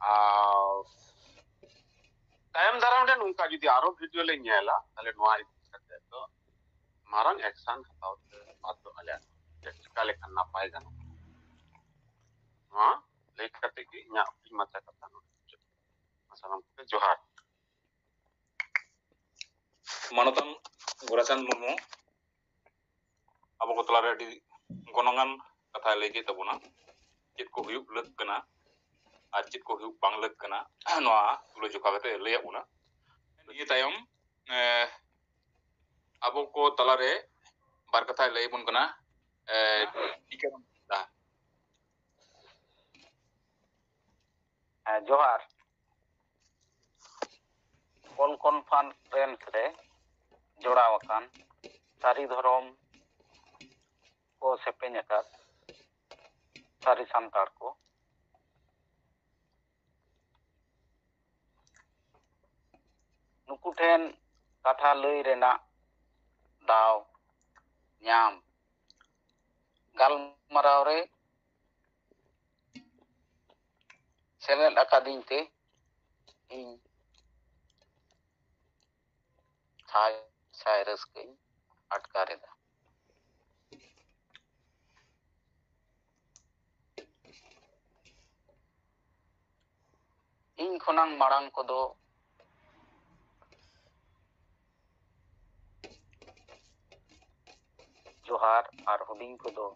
ᱟᱨ ᱛᱟᱭᱚᱢ ᱫᱟᱨᱟᱢ ᱨᱮ ᱱᱚᱝᱠᱟ ᱡᱩᱫᱤ ᱟᱨᱚ ᱵᱷᱤᱰᱤᱭᱳ ᱞᱮ ᱧᱮᱞᱟ, ᱛᱟᱦᱞᱮ ᱱᱚᱣᱟ ᱤᱫᱤ ᱠᱟᱛᱮ ᱫᱚ ᱢᱟᱨᱟᱝ ᱮᱠᱥᱟᱱ ᱦᱟᱛᱟᱣ ᱛᱮ ᱵᱟᱫᱽᱫᱷᱚ ᱟᱞᱮ ᱪᱮᱫ ᱪᱤᱠᱟ ᱞᱮᱠᱷᱟᱱ ᱱᱟᱯᱟᱭ ᱜᱟᱱᱚᱜᱼᱟ᱾ ᱱᱚᱣᱟ ᱞᱟᱹᱭ ᱠᱟᱛᱮ ᱜᱮ ᱤᱧᱟᱹᱜ ᱦᱩᱰᱤᱧ ᱢᱟᱪᱷᱟ ᱠᱟᱛᱷᱟ ᱱᱚᱰᱮ ᱢᱩᱪᱟᱹᱫ᱾ ᱥᱟᱱᱟᱢ ᱠᱚᱜᱮ ᱡᱚᱦᱟᱨ᱾ ᱢᱟᱱᱚᱛᱟᱱ ᱜᱳᱨᱟᱪᱟᱸᱫᱽ ᱢᱩᱨᱢᱩ ᱟᱵᱚ ᱠᱚ ᱛᱟᱞᱟᱨᱮ ᱟᱹᱰᱤ ᱜᱚᱱᱚᱝᱟᱱ ᱠᱟᱛᱷᱟᱭ ᱞᱟᱹᱭ ᱠᱮᱫ ᱛᱟᱵᱚᱱᱟ᱾ ᱪᱮᱫ ᱠᱚ ᱦᱩᱭᱩᱜ ᱞᱟᱹᱠ ᱠᱟᱱᱟ ᱟᱨ ᱪᱮᱫ ᱠᱚ ᱦᱩᱭᱩᱜ ᱵᱟᱝ ᱞᱟᱹᱠ ᱠᱟᱱᱟ, ᱱᱚᱣᱟ ᱛᱩᱞᱟᱹᱡᱚᱠᱷᱟ ᱠᱟᱛᱮ ᱞᱟᱹᱭᱟᱫ ᱵᱚᱱᱟ᱾ ᱱᱤᱭᱟᱹ ᱛᱟᱭᱚᱢ, ᱮ, ᱟᱵᱚ ᱠᱚ ᱛᱟᱞᱟᱨᱮ ᱵᱟᱨ ᱠᱟᱛᱷᱟᱭ ᱞᱟᱹᱭ ᱟᱵᱚᱱ ᱠᱟᱱᱟ, ᱮ, ᱴᱤᱠᱟᱹᱨᱟᱢ ᱦᱟᱸᱥᱫᱟ᱾ ᱦᱮᱸ, ᱡᱚᱦᱟᱨ᱾ ᱠᱚᱞ ᱠᱚᱱᱯᱷᱟᱨᱮᱱᱥ ᱨᱮ ᱡᱚᱲᱟᱣ ᱟᱠᱟᱱ ᱥᱟᱹᱨᱤ ᱫᱷᱚᱨᱚᱢ ᱠᱚ ᱥᱮᱯᱮᱧ ᱟᱠᱟᱫ ᱥᱟᱹᱨᱤ ᱥᱟᱱᱛᱟᱲ ᱠᱚ, ᱱᱩᱠᱩ ᱴᱷᱮᱱ ᱠᱟᱛᱷᱟ ᱞᱟᱹᱭ ᱨᱮᱱᱟᱜ ᱫᱟᱣ ᱧᱟᱢ, ᱜᱟᱞᱢᱟᱨᱟᱣ ᱨᱮ ᱥᱮᱞᱮᱫ ᱟᱠᱟᱫᱤᱧ ᱛᱮ ᱤᱧ ᱥᱟᱭ ᱥᱟᱭ ᱨᱟᱹᱥᱠᱟᱹᱧ ᱟᱴᱠᱟᱨ ᱮᱫᱟ᱾ ᱤᱧ ᱠᱷᱚᱱᱟᱝ ᱢᱟᱲᱟᱝ ᱠᱚᱫᱚ ᱡᱚᱦᱟᱨ ᱟᱨ ᱦᱩᱰᱤᱧ ᱠᱚᱫᱚ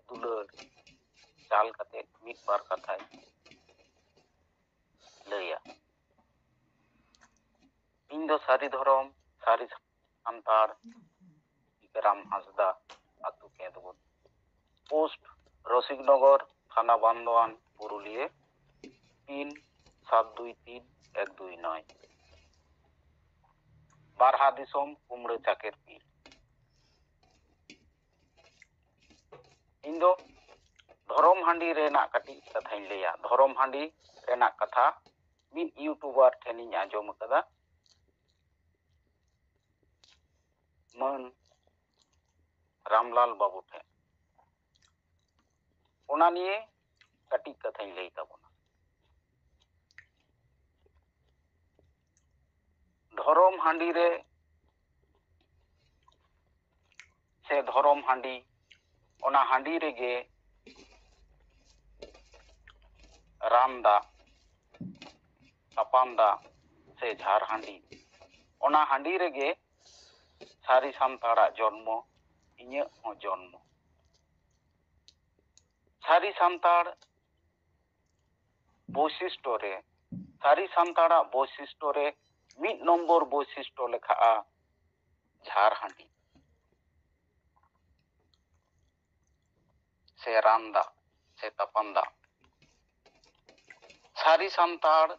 ᱫᱩᱞᱟᱹᱲ ᱪᱟᱞ ᱠᱟᱛᱮ ᱢᱤᱫ ᱵᱟᱨ ᱠᱟᱛᱷᱟᱧ ᱞᱟᱹᱭᱟ᱾ ᱤᱧ ᱫᱚ ᱥᱟᱹᱨᱤ ᱫᱷᱚᱨᱚᱢ, ᱥᱟᱹᱨᱤ ᱥᱟᱱᱛᱟᱲ, ᱴᱤᱠᱟᱹᱨᱟᱢ ᱦᱟᱸᱥᱫᱟ, ᱟᱹᱛᱩ ᱠᱮᱸᱫᱽᱵᱚᱱ, ᱯᱳᱥᱴ ᱨᱚᱥᱤᱠᱱᱚᱜᱚᱨ, ᱛᱷᱟᱱᱟ ᱵᱟᱱᱫᱳᱣᱟᱱ, ᱯᱩᱨᱩᱞᱤᱭᱟᱹ, ᱯᱤᱱ ᱥᱟᱛ ᱫᱩᱭ ᱛᱤᱱ ᱮᱠ ᱫᱩᱭ ᱱᱚᱭ᱾ ᱵᱟᱨᱦᱟ ᱫᱤᱥᱚᱢ ᱠᱩᱢᱲᱟᱹ ᱪᱟᱠᱮᱨ ᱯᱤᱱ᱾ ᱤᱧ ᱫᱚ ᱫᱷᱚᱨᱚᱢ ᱦᱟᱺᱰᱤ ᱨᱮᱱᱟᱜ ᱠᱟᱹᱴᱤᱡ ᱠᱟᱛᱷᱟᱧ ᱞᱟᱹᱭᱟ᱾ ᱫᱷᱚᱨᱚᱢ ᱦᱟᱺᱰᱤ ᱨᱮᱱᱟᱜ ᱠᱟᱛᱷᱟ ᱢᱤᱫ YouTuber ᱴᱷᱮᱱᱤᱧ ᱟᱸᱡᱚᱢ ᱟᱠᱟᱫᱟ, ᱢᱟᱹᱱ ᱨᱟᱢᱞᱟᱞ ᱵᱟᱹᱵᱩ ᱴᱷᱮᱱ᱾ ᱚᱱᱟ ᱱᱤᱭᱮ ᱠᱟᱹᱴᱤᱡ ᱠᱟᱛᱷᱟᱧ ᱞᱟᱹᱭ ᱛᱟᱵᱚᱱᱟ᱾ ᱫᱷᱚᱨᱚᱢ ᱦᱟᱺᱰᱤ ᱨᱮ ᱥᱮ ᱫᱷᱚᱨᱚᱢ ᱦᱟᱺᱰᱤ, ᱚᱱᱟ ᱦᱟᱺᱰᱤ ᱨᱮᱜᱮ ᱨᱟᱱ ᱫᱟᱜ, ᱛᱟᱯᱟᱢ ᱫᱟᱜ ᱥᱮ ᱡᱷᱟᱨ ᱦᱟᱺᱰᱤ, ᱚᱱᱟ ᱦᱟᱺᱰᱤ ᱨᱮᱜᱮ ᱥᱟᱹᱨᱤ ᱥᱟᱱᱛᱟᱲᱟᱜ ᱡᱚᱱᱢᱚ, ᱤᱧᱟᱹᱜ ᱦᱚᱸ ᱡᱚᱱᱢᱚ᱾ ᱥᱟᱹᱨᱤ ᱥᱟᱱᱛᱟᱲ ᱵᱳᱭᱥᱤᱥᱴᱚ ᱨᱮ, ᱥᱟᱹᱨᱤ ᱥᱟᱱᱛᱟᱲᱟᱜ ᱵᱳᱭᱥᱤᱥᱴᱚ ᱨᱮ ᱢᱤᱫ ᱱᱚᱢᱵᱚᱨ ᱵᱳᱭᱥᱤᱥᱴᱚ ᱞᱮᱠᱷᱟᱜᱼᱟ ᱡᱷᱟᱨ ᱦᱟᱺᱰᱤ ᱥᱮ ᱨᱟᱱ ᱫᱟᱜ ᱥᱮ ᱛᱟᱯᱟᱢ ᱫᱟᱜ᱾ ᱥᱟᱹᱨᱤ ᱥᱟᱱᱛᱟᱲ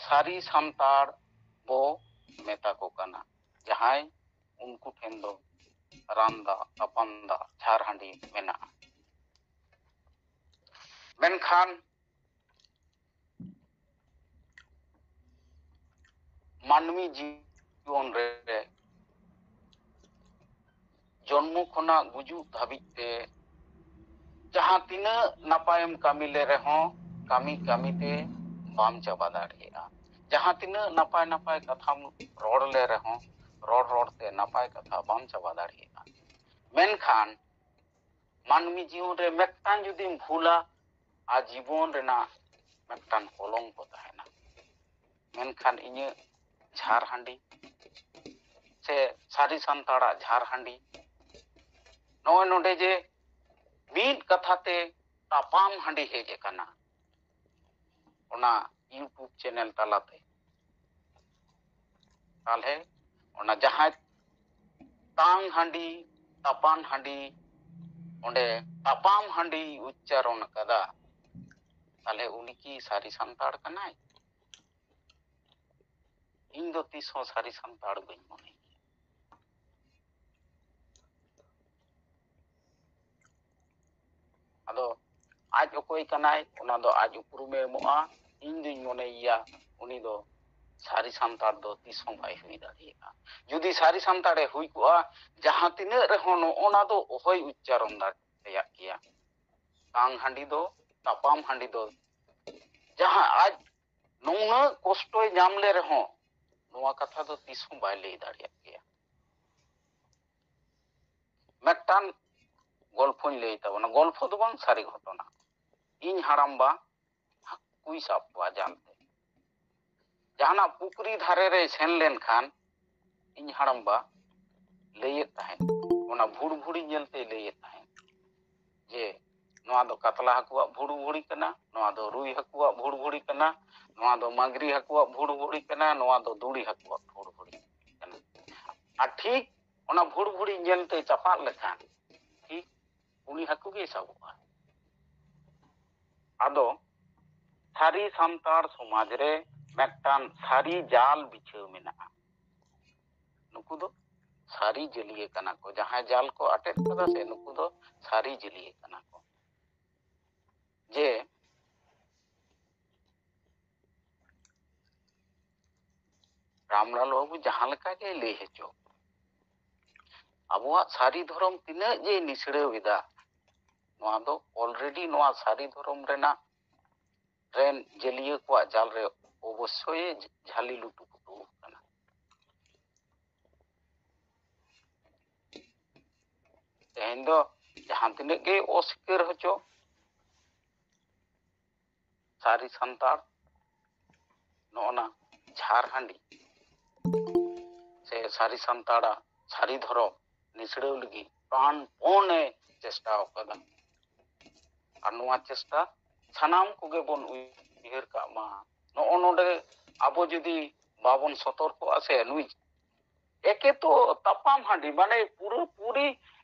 ᱥᱟᱹᱨᱤ ᱥᱟᱱᱛᱟᱲ ᱵᱚ ᱢᱮᱛᱟ ᱠᱚ ᱠᱟᱱᱟ, ᱡᱟᱦᱟᱸᱭ ᱩᱱᱠᱩ ᱴᱷᱮᱱ ᱫᱚ ᱨᱟᱱ ᱫᱟᱜ, ᱛᱟᱯᱟᱢ ᱫᱟᱜ, ᱡᱷᱟᱨ ᱦᱟᱺᱰᱤ ᱢᱮᱱᱟᱜᱼᱟ᱾ ᱢᱮᱱᱠᱷᱟᱱ ᱢᱟᱹᱱᱢᱤ ᱡᱤᱭᱚᱱ ᱨᱮ ᱡᱚᱱᱢᱚ ᱠᱷᱚᱱᱟᱜ ᱜᱩᱡᱩᱜ ᱫᱷᱟᱹᱵᱤᱡ ᱛᱮ ᱡᱟᱦᱟᱸ ᱛᱤᱱᱟᱹᱜ ᱱᱟᱯᱟᱭᱮᱢ ᱠᱟᱹᱢᱤ ᱞᱮ ᱨᱮᱦᱚᱸ, ᱠᱟᱹᱢᱤ ᱠᱟᱹᱢᱤ ᱛᱮ ᱵᱟᱢ ᱪᱟᱵᱟ ᱫᱟᱲᱮᱭᱟᱜᱼᱟ᱾ ᱡᱟᱦᱟᱸ ᱛᱤᱱᱟᱹᱜ ᱱᱟᱯᱟᱭ ᱱᱟᱯᱟᱭ ᱠᱟᱛᱷᱟᱢ ᱨᱚᱲ ᱞᱮ ᱨᱮᱦᱚᱸ, ᱨᱚᱲ ᱨᱚᱲ ᱛᱮ ᱱᱟᱯᱟᱭ ᱠᱟᱛᱷᱟ ᱵᱟᱢ ᱪᱟᱵᱟ ᱫᱟᱲᱮᱭᱟᱜᱼᱟ᱾ ᱢᱮᱱᱠᱷᱟᱱ ᱢᱟᱹᱱᱢᱤ ᱡᱤᱭᱚᱱ ᱨᱮ ᱢᱤᱫᱴᱟᱝ ᱡᱩᱫᱤᱢ ᱵᱷᱩᱞᱟ, ᱟᱨ ᱡᱤᱵᱚᱱ ᱨᱮᱱᱟᱜ ᱢᱤᱫᱴᱟᱝ ᱠᱚᱞᱚᱝᱠᱚ ᱛᱟᱦᱮᱱᱟ᱾ ᱢᱮᱱᱠᱷᱟᱱ ᱤᱧᱟᱹᱜ ᱡᱷᱟᱨ ᱦᱟᱺᱰᱤ ᱥᱮ ᱥᱟᱹᱨᱤ ᱥᱟᱱᱛᱟᱲᱟᱜ ᱡᱷᱟᱨ ᱦᱟᱺᱰᱤ, ᱱᱚᱜᱼᱚᱭ ᱱᱚᱰᱮ ᱡᱮ ᱢᱤᱫ ᱠᱟᱛᱷᱟ ᱛᱮ ᱛᱟᱯᱟᱢ ᱦᱟᱺᱰᱤ ᱦᱮᱡ ᱟᱠᱟᱱᱟ ᱚᱱᱟ YouTube ᱪᱮᱱᱮᱞ ᱛᱟᱞᱟᱛᱮ, ᱛᱟᱦᱞᱮ ᱚᱱᱟ ᱡᱟᱦᱟᱸᱭ ᱛᱟᱝ ᱦᱟᱺᱰᱤ, ᱛᱟᱯᱟᱱ ᱦᱟᱺᱰᱤ, ᱚᱸᱰᱮ ᱛᱟᱯᱟᱢ ᱦᱟᱺᱰᱤ ᱩᱪᱪᱟᱨᱚᱱ ᱟᱠᱟᱫᱟ, ᱛᱟᱦᱞᱮ ᱩᱱᱤ ᱠᱤ ᱥᱟᱹᱨᱤ ᱥᱟᱱᱛᱟᱲ ᱠᱟᱱᱟᱭ? ᱤᱧ ᱫᱚ ᱛᱤᱥ ᱦᱚᱸ ᱥᱟᱹᱨᱤ ᱥᱟᱱᱛᱟᱲ ᱵᱟᱹᱧ ᱢᱚᱱᱮᱭᱟ᱾ ᱟᱫᱚ ᱟᱡ ᱚᱠᱚᱭ ᱠᱟᱱᱟᱭ, ᱚᱱᱟ ᱫᱚ ᱟᱡ ᱩᱯᱨᱩᱢᱮ ᱮᱢᱚᱜᱼᱟ᱾ ᱤᱧ ᱫᱩᱧ ᱢᱚᱱᱮᱭᱮᱭᱟ ᱩᱱᱤ ᱫᱚ ᱥᱟᱹᱨᱤ ᱥᱟᱱᱛᱟᱲ ᱫᱚ ᱛᱤᱥ ᱦᱚᱸ ᱵᱟᱭ ᱦᱩᱭ ᱫᱟᱲᱮᱭᱟᱜᱼᱟ᱾ ᱡᱩᱫᱤ ᱥᱟᱹᱨᱤ ᱥᱟᱱᱛᱟᱲᱮ ᱦᱩᱭ ᱠᱚᱜᱼᱟ, ᱡᱟᱦᱟᱸ ᱛᱤᱱᱟᱹᱜ ᱨᱮᱦᱚᱸ ᱱᱚᱜᱼᱚ ᱱᱟ ᱫᱚ ᱚᱦᱚᱭ ᱩᱪᱪᱟᱨᱚᱱ ᱫᱟᱲᱮᱭᱟᱜ ᱠᱮᱭᱟ᱾ ᱛᱟᱝ ᱦᱟᱺᱰᱤ ᱫᱚ, ᱛᱟᱯᱟᱢ ᱦᱟᱺᱰᱤ ᱫᱚ, ᱡᱟᱦᱟᱸ ᱟᱡ ᱱᱩᱱᱟᱹᱜ ᱠᱚᱥᱴᱚᱭ ᱧᱟᱢ ᱞᱮ ᱨᱮᱦᱚᱸ, ᱱᱚᱣᱟ ᱠᱟᱛᱷᱟ ᱫᱚ ᱛᱤᱥ ᱦᱚᱸ ᱵᱟᱭ ᱞᱟᱹᱭ ᱫᱟᱲᱮᱭᱟᱜ ᱠᱮᱭᱟ᱾ ᱢᱤᱫᱴᱟᱝ ᱜᱚᱞᱯᱷᱚᱧ ᱞᱟᱹᱭ ᱛᱟᱵᱚᱱᱟ, ᱜᱚᱞᱯᱷᱚ ᱫᱚ ᱵᱟᱝ, ᱥᱟᱹᱨᱤ ᱜᱷᱚᱴᱚᱱᱟ᱾ ᱤᱧ ᱦᱟᱲᱟᱢᱵᱟ ᱦᱟᱹᱠᱩᱭ ᱥᱟᱵ ᱠᱚᱣᱟ ᱡᱟᱞ ᱛᱮ᱾ ᱡᱟᱦᱟᱱᱟᱜ ᱯᱩᱠᱷᱨᱤ ᱫᱷᱟᱨᱮ ᱨᱮᱭ ᱥᱮᱱ ᱞᱮᱱᱠᱷᱟᱱ, ᱤᱧ ᱦᱟᱲᱟᱢᱵᱟ ᱞᱟᱹᱭᱮᱫ ᱛᱟᱦᱮᱸᱫ, ᱚᱱᱟ ᱵᱷᱩᱲᱵᱷᱩᱲᱤ ᱧᱮᱞ ᱛᱮᱭ ᱞᱟᱹᱭᱮᱫ ᱛᱟᱦᱮᱸᱫ ᱡᱮ, "ᱱᱚᱣᱟ ᱫᱚ ᱠᱟᱛᱞᱟ ᱦᱟᱹᱠᱩᱣᱟᱜ ᱵᱷᱩᱲᱵᱷᱩᱲᱤ ᱠᱟᱱᱟ, ᱱᱚᱣᱟ ᱫᱚ ᱨᱩᱭ ᱦᱟᱹᱠᱩᱣᱟᱜ ᱵᱷᱩᱲᱵᱷᱩᱲᱤ ᱠᱟᱱᱟ, ᱱᱚᱣᱟ ᱫᱚ ᱢᱟᱹᱜᱽᱨᱤ ᱦᱟᱹᱠᱩᱣᱟᱜ ᱵᱷᱩᱲᱵᱷᱩᱲᱤ ᱠᱟᱱᱟ, ᱱᱚᱣᱟ ᱫᱚ ᱫᱩᱲᱤ ᱦᱟᱹᱠᱩᱣᱟᱜ ᱵᱷᱩᱲᱵᱷᱩᱲᱤ ᱠᱟᱱᱟ᱾" ᱟᱨ ᱴᱷᱤᱠ ᱚᱱᱟ ᱵᱷᱩᱲᱵᱷᱩᱲᱤ ᱧᱮᱞ ᱛᱮ ᱪᱟᱯᱟᱫ ᱞᱮᱠᱷᱟᱱ ᱴᱷᱤᱠ ᱩᱱᱤ ᱦᱟᱹᱠᱩ ᱜᱮᱭ ᱥᱟᱵᱚᱜᱼᱟ᱾ ᱟᱫᱚ ᱥᱟᱹᱨᱤ ᱥᱟᱱᱛᱟᱲ ᱥᱚᱢᱟᱡᱽ ᱨᱮ ᱢᱤᱫᱴᱟᱝ ᱥᱟᱹᱨᱤ ᱡᱟᱞ ᱵᱤᱪᱷᱟᱹᱣ ᱢᱮᱱᱟᱜᱼᱟ᱾ ᱱᱩᱠᱩ ᱫᱚ ᱥᱟᱹᱨᱤ ᱡᱟᱹᱞᱤᱭᱟᱹ ᱠᱟᱱᱟ ᱠᱚ᱾ ᱡᱟᱦᱟᱸᱭ ᱡᱟᱞ ᱠᱚ ᱟᱴᱮᱫ ᱠᱟᱫᱟ ᱥᱮ, ᱱᱩᱠᱩ ᱫᱚ ᱥᱟᱹᱨᱤ ᱡᱟᱹᱞᱤᱭᱟᱹ ᱠᱟᱱᱟ ᱠᱚ᱾ ᱡᱮ ᱨᱟᱢᱞᱟᱞ ᱵᱟᱹᱵᱩ ᱡᱟᱦᱟᱸ ᱞᱮᱠᱟ ᱜᱮ ᱞᱟᱹᱭ ᱦᱚᱪᱚ, ᱟᱵᱚᱣᱟᱜ ᱥᱟᱹᱨᱤ ᱫᱷᱚᱨᱚᱢ ᱛᱤᱱᱟᱹᱜ ᱡᱮ ᱱᱤᱥᱲᱟᱹᱣ ᱮᱫᱟ, ᱱᱚᱣᱟ ᱫᱚ already ᱱᱚᱣᱟ ᱥᱟᱹᱨᱤ ᱫᱷᱚᱨᱚᱢ ᱨᱮᱱᱟᱜ ᱨᱮᱱ ᱡᱟᱹᱞᱤᱭᱟᱹ ᱠᱚᱣᱟᱜ ᱡᱟᱞ ᱨᱮ ᱚᱵᱚᱥᱥᱳᱭ ᱡᱷᱟᱹᱞᱤ ᱞᱩᱴᱩ ᱯᱩᱴᱩ ᱟᱠᱟᱱᱟ᱾ ᱛᱮᱦᱮᱧ ᱫᱚ ᱡᱟᱦᱟᱸ ᱛᱤᱱᱟᱹᱜ ᱜᱮ ᱚᱥᱤᱠᱟᱹᱨ ᱦᱚᱪᱚ, ᱥᱟᱹᱨᱤ ᱥᱟᱱᱛᱟᱲ ᱱᱚᱜᱼᱚ ᱱᱟ ᱡᱷᱟᱨ ᱦᱟᱺᱰᱤ ᱥᱮ ᱥᱟᱹᱨᱤ ᱥᱟᱱᱛᱟᱲᱟᱜ ᱥᱟᱹᱨᱤ ᱫᱷᱚᱨᱚᱢ ᱱᱤᱥᱲᱟᱹᱣ ᱞᱟᱹᱜᱤᱫ ᱯᱨᱟᱱ ᱯᱚᱱᱮ ᱪᱮᱥᱴᱟ ᱟᱠᱟᱫᱟ᱾ ᱟᱨ ᱱᱚᱣᱟ ᱪᱮᱥᱴᱟ ᱥᱟᱱᱟᱢ ᱠᱚᱜᱮ ᱵᱚᱱ ᱩᱭᱦᱟᱹᱨ ᱠᱟᱜ ᱢᱟ᱾ ᱱᱚᱜᱼᱚ ᱱᱚᱰᱮ ᱟᱵᱚ ᱡᱩᱫᱤ ᱵᱟᱵᱚᱱ ᱥᱚᱛᱚᱨᱠᱚᱜᱼᱟ ᱥᱮ, ᱱᱩᱭ ᱮᱠᱮ ᱛᱚ ᱛᱟᱯᱟᱢ ᱦᱟᱺᱰᱤ, ᱢᱟᱱᱮ ᱯᱩᱨᱟᱹ ᱯᱩᱨᱤ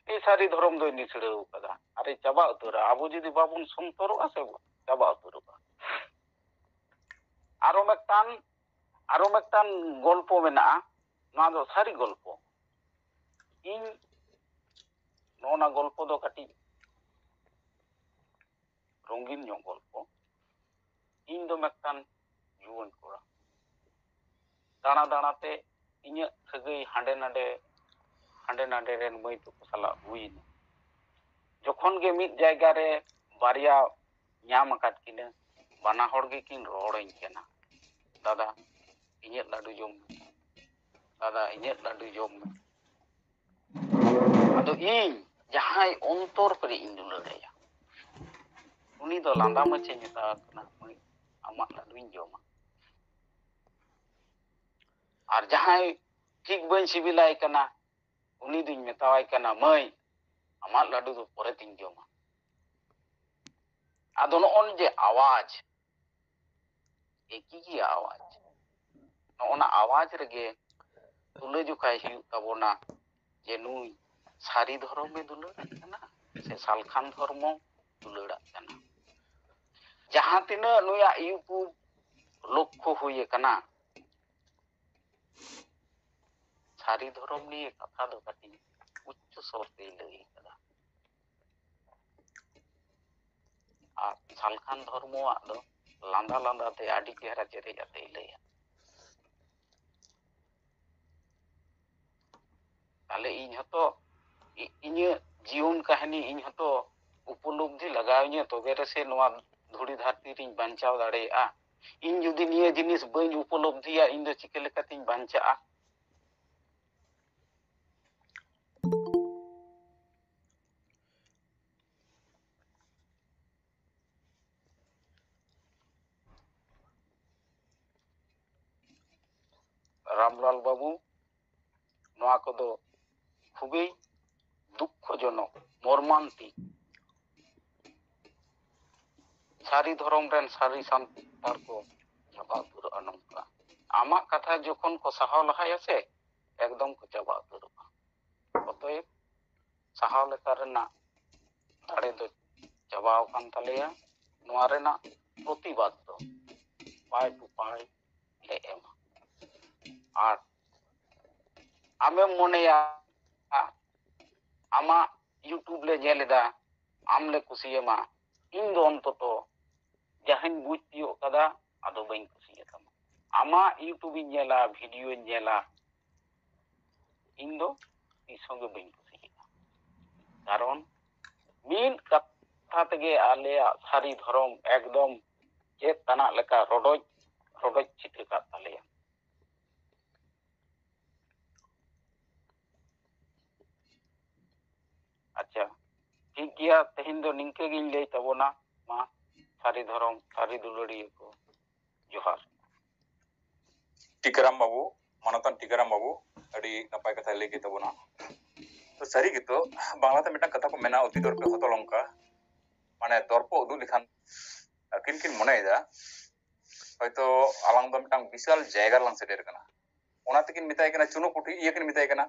ᱥᱟᱹᱨᱤ ᱫᱷᱚᱨᱚᱢ ᱫᱚᱭ ᱱᱤᱥᱲᱟᱹᱣ ᱠᱟᱫᱟ᱾ ᱟᱨᱮ ᱪᱟᱵᱟ ᱩᱛᱟᱹᱨᱟ᱾ ᱟᱵᱚ ᱡᱩᱫᱤ ᱵᱟᱵᱚᱱ ᱥᱚᱱᱛᱚᱨᱚᱜᱼᱟ ᱥᱮ, ᱪᱟᱵᱟ ᱩᱛᱟᱹᱨᱚᱜᱼᱟ᱾ ᱟᱨᱚ ᱢᱤᱫᱴᱟᱝ, ᱟᱨᱚ ᱢᱤᱫᱴᱟᱝ ᱜᱚᱞᱯᱚ ᱢᱮᱱᱟᱜᱼᱟ᱾ ᱱᱚᱣᱟ ᱫᱚ ᱥᱟᱹᱨᱤ ᱜᱚᱞᱯᱚ᱾ ᱤᱧ ᱱᱚᱜᱼᱚ ᱱᱟ ᱜᱚᱞᱯᱚ ᱫᱚ ᱠᱟᱹᱴᱤᱡ ᱨᱚᱝᱜᱤᱱ ᱧᱚᱜ ᱜᱚᱞᱯᱚ᱾ ᱤᱧ ᱫᱚ ᱢᱤᱫᱴᱟᱝ ᱡᱩᱣᱟᱹᱱ ᱠᱚᱲᱟ᱾ ᱫᱟᱬᱟ ᱫᱟᱬᱟ ᱛᱮ ᱤᱧᱟᱹᱜ ᱥᱟᱹᱜᱟᱹᱭ ᱦᱟᱸᱰᱮ ᱱᱟᱰᱮ, ᱦᱟᱸᱰᱮ ᱱᱟᱰᱮ ᱨᱮᱱ ᱢᱟᱹᱭ ᱛᱟᱠᱚ ᱥᱟᱞᱟᱜ ᱦᱩᱭᱮᱱᱟ᱾ ᱡᱚᱠᱷᱚᱱ ᱜᱮ ᱢᱤᱫ ᱡᱟᱭᱜᱟ ᱨᱮ ᱵᱟᱨᱭᱟ ᱧᱟᱢ ᱟᱠᱟᱫ ᱠᱤᱱᱟᱹ, ᱵᱟᱱᱟ ᱦᱚᱲ ᱜᱮᱠᱤᱱ ᱨᱚᱲᱟᱹᱧ ᱠᱟᱱᱟ, "ᱫᱟᱫᱟ, ᱤᱧᱟᱹᱜ ᱞᱟᱹᱰᱩ ᱡᱚᱢ ᱢᱮ, ᱫᱟᱫᱟ, ᱤᱧᱟᱹᱜ ᱞᱟᱹᱰᱩ ᱡᱚᱢ ᱢᱮ᱾" ᱟᱫᱚ ᱤᱧ ᱡᱟᱦᱟᱸᱭ ᱚᱱᱛᱚᱨ ᱠᱷᱚᱱᱤᱧ ᱫᱩᱞᱟᱹᱲ ᱟᱭᱟ, ᱩᱱᱤ ᱫᱚ ᱞᱟᱸᱫᱟ ᱢᱟᱪᱷᱟᱧ ᱢᱮᱛᱟᱣ ᱠᱟᱱᱟ, "ᱢᱟᱹᱭ, ᱟᱢᱟᱜ ᱞᱟᱹᱰᱩᱧ ᱡᱚᱢᱟ᱾" ᱟᱨ ᱡᱟᱦᱟᱸᱭ ᱴᱷᱤᱠ ᱵᱟᱹᱧ ᱥᱤᱵᱤᱞᱟᱭ ᱠᱟᱱᱟ, ᱩᱱᱤ ᱫᱩᱧ ᱢᱮᱛᱟᱣᱟᱭ ᱠᱟᱱᱟ, "ᱢᱟᱹᱭ, ᱟᱢᱟᱜ ᱞᱟᱹᱰᱩ ᱫᱚ ᱯᱚᱨᱮᱛᱤᱧ ᱡᱚᱢᱟ᱾" ᱟᱫᱚ ᱱᱚᱜᱼᱚᱭ ᱡᱮ ᱟᱣᱟᱡᱽ, ᱮᱠᱤ ᱜᱮᱭᱟ ᱟᱣᱟᱡᱽ᱾ ᱱᱚᱜᱼᱚ ᱱᱟ ᱟᱣᱟᱡᱽ ᱨᱮᱜᱮ ᱛᱩᱞᱟᱹᱡᱚᱠᱷᱟᱭ ᱦᱩᱭᱩᱜ ᱛᱟᱵᱚᱱᱟ ᱡᱮ ᱱᱩᱭ ᱥᱟᱹᱨᱤ ᱫᱷᱚᱨᱚᱢᱮ ᱫᱩᱞᱟᱹᱲᱟᱜ ᱠᱟᱱᱟ ᱥᱮ ᱥᱟᱞᱠᱷᱟᱱ ᱫᱷᱚᱨᱢᱚ ᱫᱩᱞᱟᱹᱲᱟᱜ ᱠᱟᱱᱟ᱾ ᱡᱟᱦᱟᱸ ᱛᱤᱱᱟᱹᱜ ᱱᱩᱭᱟᱜ YouTube ᱞᱚᱠᱠᱷᱚ ᱦᱩᱭ ᱟᱠᱟᱱᱟ, ᱥᱟᱹᱨᱤ ᱫᱷᱚᱨᱚᱢ ᱱᱤᱭᱮ ᱠᱟᱛᱷᱟ ᱫᱚ ᱠᱟᱹᱴᱤᱡ ᱩᱪᱪᱚ ᱥᱚᱨ ᱛᱮᱭ ᱞᱟᱹᱭ ᱟᱠᱟᱫᱟ᱾ ᱟᱨ ᱥᱟᱞᱠᱷᱟᱱ ᱫᱷᱚᱨᱢᱚᱣᱟᱜ ᱫᱚ ᱞᱟᱸᱫᱟ ᱞᱟᱸᱫᱟ ᱛᱮ ᱟᱹᱰᱤ ᱪᱮᱦᱨᱟ ᱪᱮᱨᱮᱡ ᱟᱛᱮᱭ ᱞᱟᱹᱭᱟ᱾ ᱛᱟᱦᱞᱮ ᱤᱧ ᱦᱚᱸᱛᱚ ᱤ-, ᱤᱧᱟᱹᱜ ᱡᱤᱭᱚᱱ ᱠᱟᱹᱦᱱᱤ ᱤᱧ ᱦᱚᱸᱛᱚ ᱩᱯᱚᱞᱚᱵᱽᱫᱷᱤ ᱞᱟᱜᱟᱣᱤᱧᱟᱹ, ᱛᱚᱵᱮ ᱨᱮᱥᱮ ᱱᱚᱣᱟ ᱫᱷᱩᱲᱤ ᱫᱷᱟᱹᱨᱛᱤ ᱨᱤᱧ ᱵᱟᱧᱪᱟᱣ ᱫᱟᱲᱮᱭᱟᱜᱼᱟ᱾ ᱤᱧ ᱡᱩᱫᱤ ᱱᱤᱭᱟᱹ ᱡᱤᱱᱤᱥ ᱵᱟᱹᱧ ᱩᱯᱚᱞᱚᱵᱽᱫᱷᱤᱭᱟ, ᱤᱧ ᱫᱚ ᱪᱤᱠᱟᱹ ᱞᱮᱠᱟᱛᱤᱧ ᱵᱟᱧᱪᱟᱜᱼᱟ? ᱨᱟᱢᱞᱟᱞ ᱵᱟᱹᱵᱩ, ᱱᱚᱣᱟ ᱠᱚᱫᱚ ᱠᱷᱩᱵᱮᱭ ᱫᱩᱠᱠᱷᱚᱡᱚᱱᱚᱠ, ᱢᱚᱨᱢᱟᱱᱛᱤᱠ᱾ ᱥᱟᱹᱨᱤ ᱫᱷᱚᱨᱚᱢ ᱨᱮᱱ ᱥᱟᱹᱨᱤ ᱥᱟᱱᱛᱟᱲ ᱠᱚ ᱪᱟᱵᱟ ᱩᱛᱟᱹᱨᱚᱜᱼᱟ ᱱᱚᱝᱠᱟ᱾ ᱟᱢᱟᱜ ᱠᱟᱛᱷᱟ ᱡᱚᱠᱷᱚᱱ ᱠᱚ ᱥᱟᱦᱟᱣ ᱞᱟᱦᱟᱭᱟ ᱥᱮ, ᱮᱠᱫᱚᱢ ᱠᱚ ᱪᱟᱵᱟ ᱩᱛᱟᱹᱨᱚᱜᱼᱟ᱾ ᱚᱛᱚᱮᱵ ᱥᱟᱦᱟᱣ ᱞᱮᱠᱟ ᱨᱮᱱᱟᱜ ᱫᱟᱲᱮ ᱫᱚ ᱪᱟᱵᱟ ᱟᱠᱟᱱ ᱛᱟᱞᱮᱭᱟ᱾ ᱱᱚᱣᱟ ᱨᱮᱱᱟᱜ ᱯᱨᱚᱛᱤᱵᱟᱫ ᱫᱚ ᱯᱟᱭ ᱴᱩ ᱯᱟᱭ ᱞᱮ ᱮᱢᱟ᱾ ᱟᱨ ᱟᱢᱮᱢ ᱢᱚᱱᱮᱭᱟ ᱟᱢᱟᱜ YouTube ᱞᱮ ᱧᱮᱞ ᱮᱫᱟ, ᱟᱢ ᱞᱮ ᱠᱩᱥᱤᱭᱟᱢᱟ, ᱤᱧ ᱫᱚ ᱚᱱᱛᱚᱛᱚ ᱡᱟᱦᱟᱸᱧ ᱵᱩᱡᱽ ᱛᱤᱭᱳᱜ ᱠᱟᱫᱟ ᱟᱫᱚ ᱵᱟᱹᱧ ᱠᱩᱥᱤᱭᱟᱛᱟᱢᱟ᱾ ᱟᱢᱟᱜ YouTube ᱤᱧ ᱧᱮᱞᱟ, ᱵᱷᱤᱰᱤᱭᱳᱧ ᱧᱮᱞᱟ, ᱤᱧ ᱫᱚ ᱛᱤᱥ ᱦᱚᱸ ᱜᱮ ᱵᱟᱹᱧ ᱠᱩᱥᱤᱭᱟᱜᱼᱟ᱾ ᱠᱟᱨᱚᱱ ᱢᱤᱫ ᱠᱟᱛᱷᱟ ᱛᱮᱜᱮ ᱟᱞᱮᱭᱟᱜ ᱥᱟᱹᱨᱤ ᱫᱷᱚᱨᱚᱢ ᱮᱠᱫᱚᱢ ᱪᱮᱫ ᱛᱟᱱᱟᱜ ᱞᱮᱠᱟ ᱨᱚᱰᱚᱡ ᱨᱚᱰᱚᱡ ᱪᱷᱤᱴᱟᱹ ᱠᱟᱫ ᱛᱟᱞᱮᱭᱟ᱾ ᱟᱪᱪᱷᱟ, ᱴᱷᱤᱠ ᱜᱮᱭᱟ, ᱛᱮᱦᱮᱧ ᱫᱚ ᱱᱤᱝᱠᱟᱹ ᱜᱤᱧ ᱞᱟᱹᱭ ᱛᱟᱵᱚᱱᱟ᱾ ᱢᱟ, ᱥᱟᱹᱨᱤ ᱫᱷᱚᱨᱚᱢ, ᱥᱟᱹᱨᱤ ᱫᱩᱞᱟᱹᱲᱤᱭᱟᱹ ᱠᱚ, ᱡᱚᱦᱟᱨ᱾ ᱴᱤᱠᱟᱹᱨᱟᱢ ᱵᱟᱹᱵᱩ, ᱢᱟᱱᱚᱛᱟᱱ ᱴᱤᱠᱟᱹᱨᱟᱢ ᱵᱟᱹᱵᱩ, ᱟᱹᱰᱤ ᱱᱟᱯᱟᱭ ᱠᱟᱛᱷᱟᱭ ᱞᱟᱹᱭ ᱠᱮᱫ ᱛᱟᱵᱚᱱᱟ᱾ ᱛᱚ, ᱥᱟᱹᱨᱤ ᱜᱮᱛᱚ, ᱵᱟᱝᱞᱟᱛᱮ ᱢᱤᱫᱴᱟᱝ ᱠᱟᱛᱷᱟ ᱠᱚ ᱢᱮᱱᱟ, ᱚᱛᱤ ᱫᱚᱨᱯᱮ ᱦᱚᱛᱚ ᱞᱚᱝᱠᱟ, ᱢᱟᱱᱮ ᱫᱚᱨᱯᱚ ᱩᱫᱩᱜ ᱞᱮᱠᱷᱟᱱ ᱟᱹᱠᱤᱱ ᱠᱤᱱ ᱢᱚᱱᱮᱭᱮᱫᱟ᱾ ᱦᱚᱭᱛᱚ ᱟᱞᱟᱝ ᱫᱚ ᱢᱤᱫᱴᱟᱝ ᱵᱤᱥᱟᱞ ᱡᱟᱭᱜᱟ ᱨᱮᱞᱟᱝ ᱥᱮᱴᱮᱨ ᱠᱟᱱᱟ, ᱚᱱᱟ ᱛᱮᱠᱤᱱ ᱢᱮᱛᱟᱭ ᱠᱟᱱᱟ, ᱪᱩᱱᱩ ᱯᱩᱴᱷᱤ, ᱤᱭᱟᱹ ᱠᱤᱱ ᱢᱮᱛᱟᱭ ᱠᱟᱱᱟ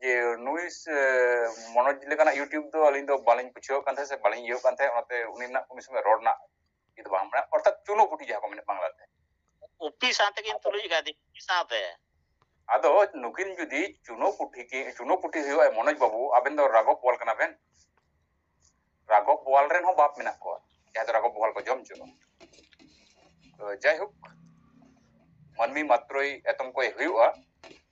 ᱡᱮ, "ᱱᱩᱭ ᱥᱮ, ᱢᱚᱱᱳᱡᱽ ᱞᱮᱠᱟᱱᱟᱜ YouTube ᱫᱚ ᱟᱹᱞᱤᱧ ᱫᱚ ᱵᱟᱹᱞᱤᱧ ᱵᱩᱡᱷᱟᱹᱣ ᱠᱟᱱ ᱛᱟᱦᱮᱸᱫ ᱥᱮ ᱵᱟᱹᱞᱤᱧ ᱤᱭᱟᱹᱣ ᱠᱟᱱ ᱛᱟᱦᱮᱸᱫ, ᱚᱱᱟᱛᱮ ᱩᱱᱤ ᱨᱮᱱᱟᱜ ᱩᱱᱤ ᱥᱚᱢᱚᱭ ᱨᱚᱲ ᱨᱮᱱᱟᱜ ᱤᱭᱟᱹ ᱫᱚ ᱵᱟᱝ", ᱢᱟᱱᱮ ᱚᱨᱛᱷᱟᱛ ᱪᱩᱱᱩ ᱯᱩᱴᱷᱤ ᱡᱟᱦᱟᱸ ᱠᱚ ᱢᱮᱱᱮᱫ ᱵᱟᱝᱞᱟᱛᱮ᱾ ᱩᱯᱤ ᱥᱟᱶ ᱛᱮᱠᱤᱱ ᱛᱩᱞᱩᱡ ᱟᱠᱟᱫᱮ, ᱩᱯᱤ ᱥᱟᱶᱛᱮ᱾ ᱟᱫᱚ ᱱᱩᱠᱤᱱ ᱡᱩᱫᱤ ᱪᱩᱱᱩ ᱯᱩᱴᱷᱤ ᱠᱤ, ᱪᱩᱱᱩ ᱯᱩᱴᱷᱤ ᱦᱩᱭᱩᱜᱼᱟ, ᱢᱚᱱᱳᱡᱽ ᱵᱟᱹᱵᱩ, ᱟᱵᱮᱱ ᱫᱚ ᱨᱟᱜᱷᱚᱵ ᱵᱚᱞ ᱠᱟᱱᱟ ᱵᱮᱱ᱾ ᱨᱟᱜᱷᱚᱵ ᱵᱚᱞ ᱨᱮᱱ ᱦᱚᱸ ᱵᱟᱯ ᱢᱮᱱᱟᱜ ᱠᱚᱣᱟ, ᱡᱟᱦᱟᱸᱭ ᱫᱚ ᱨᱟᱜᱷᱚᱵ ᱵᱚᱞ ᱠᱚ ᱡᱚᱢ ᱦᱚᱪᱚ ᱠᱚᱣᱟ᱾ ᱛᱚ, ᱡᱟᱭᱦᱳᱠ, ᱢᱟᱹᱱᱢᱤ ᱢᱟᱛᱨᱚᱭ ᱮᱛᱚᱢ ᱠᱚᱭᱮ ᱦᱩᱭᱩᱜᱼᱟ᱾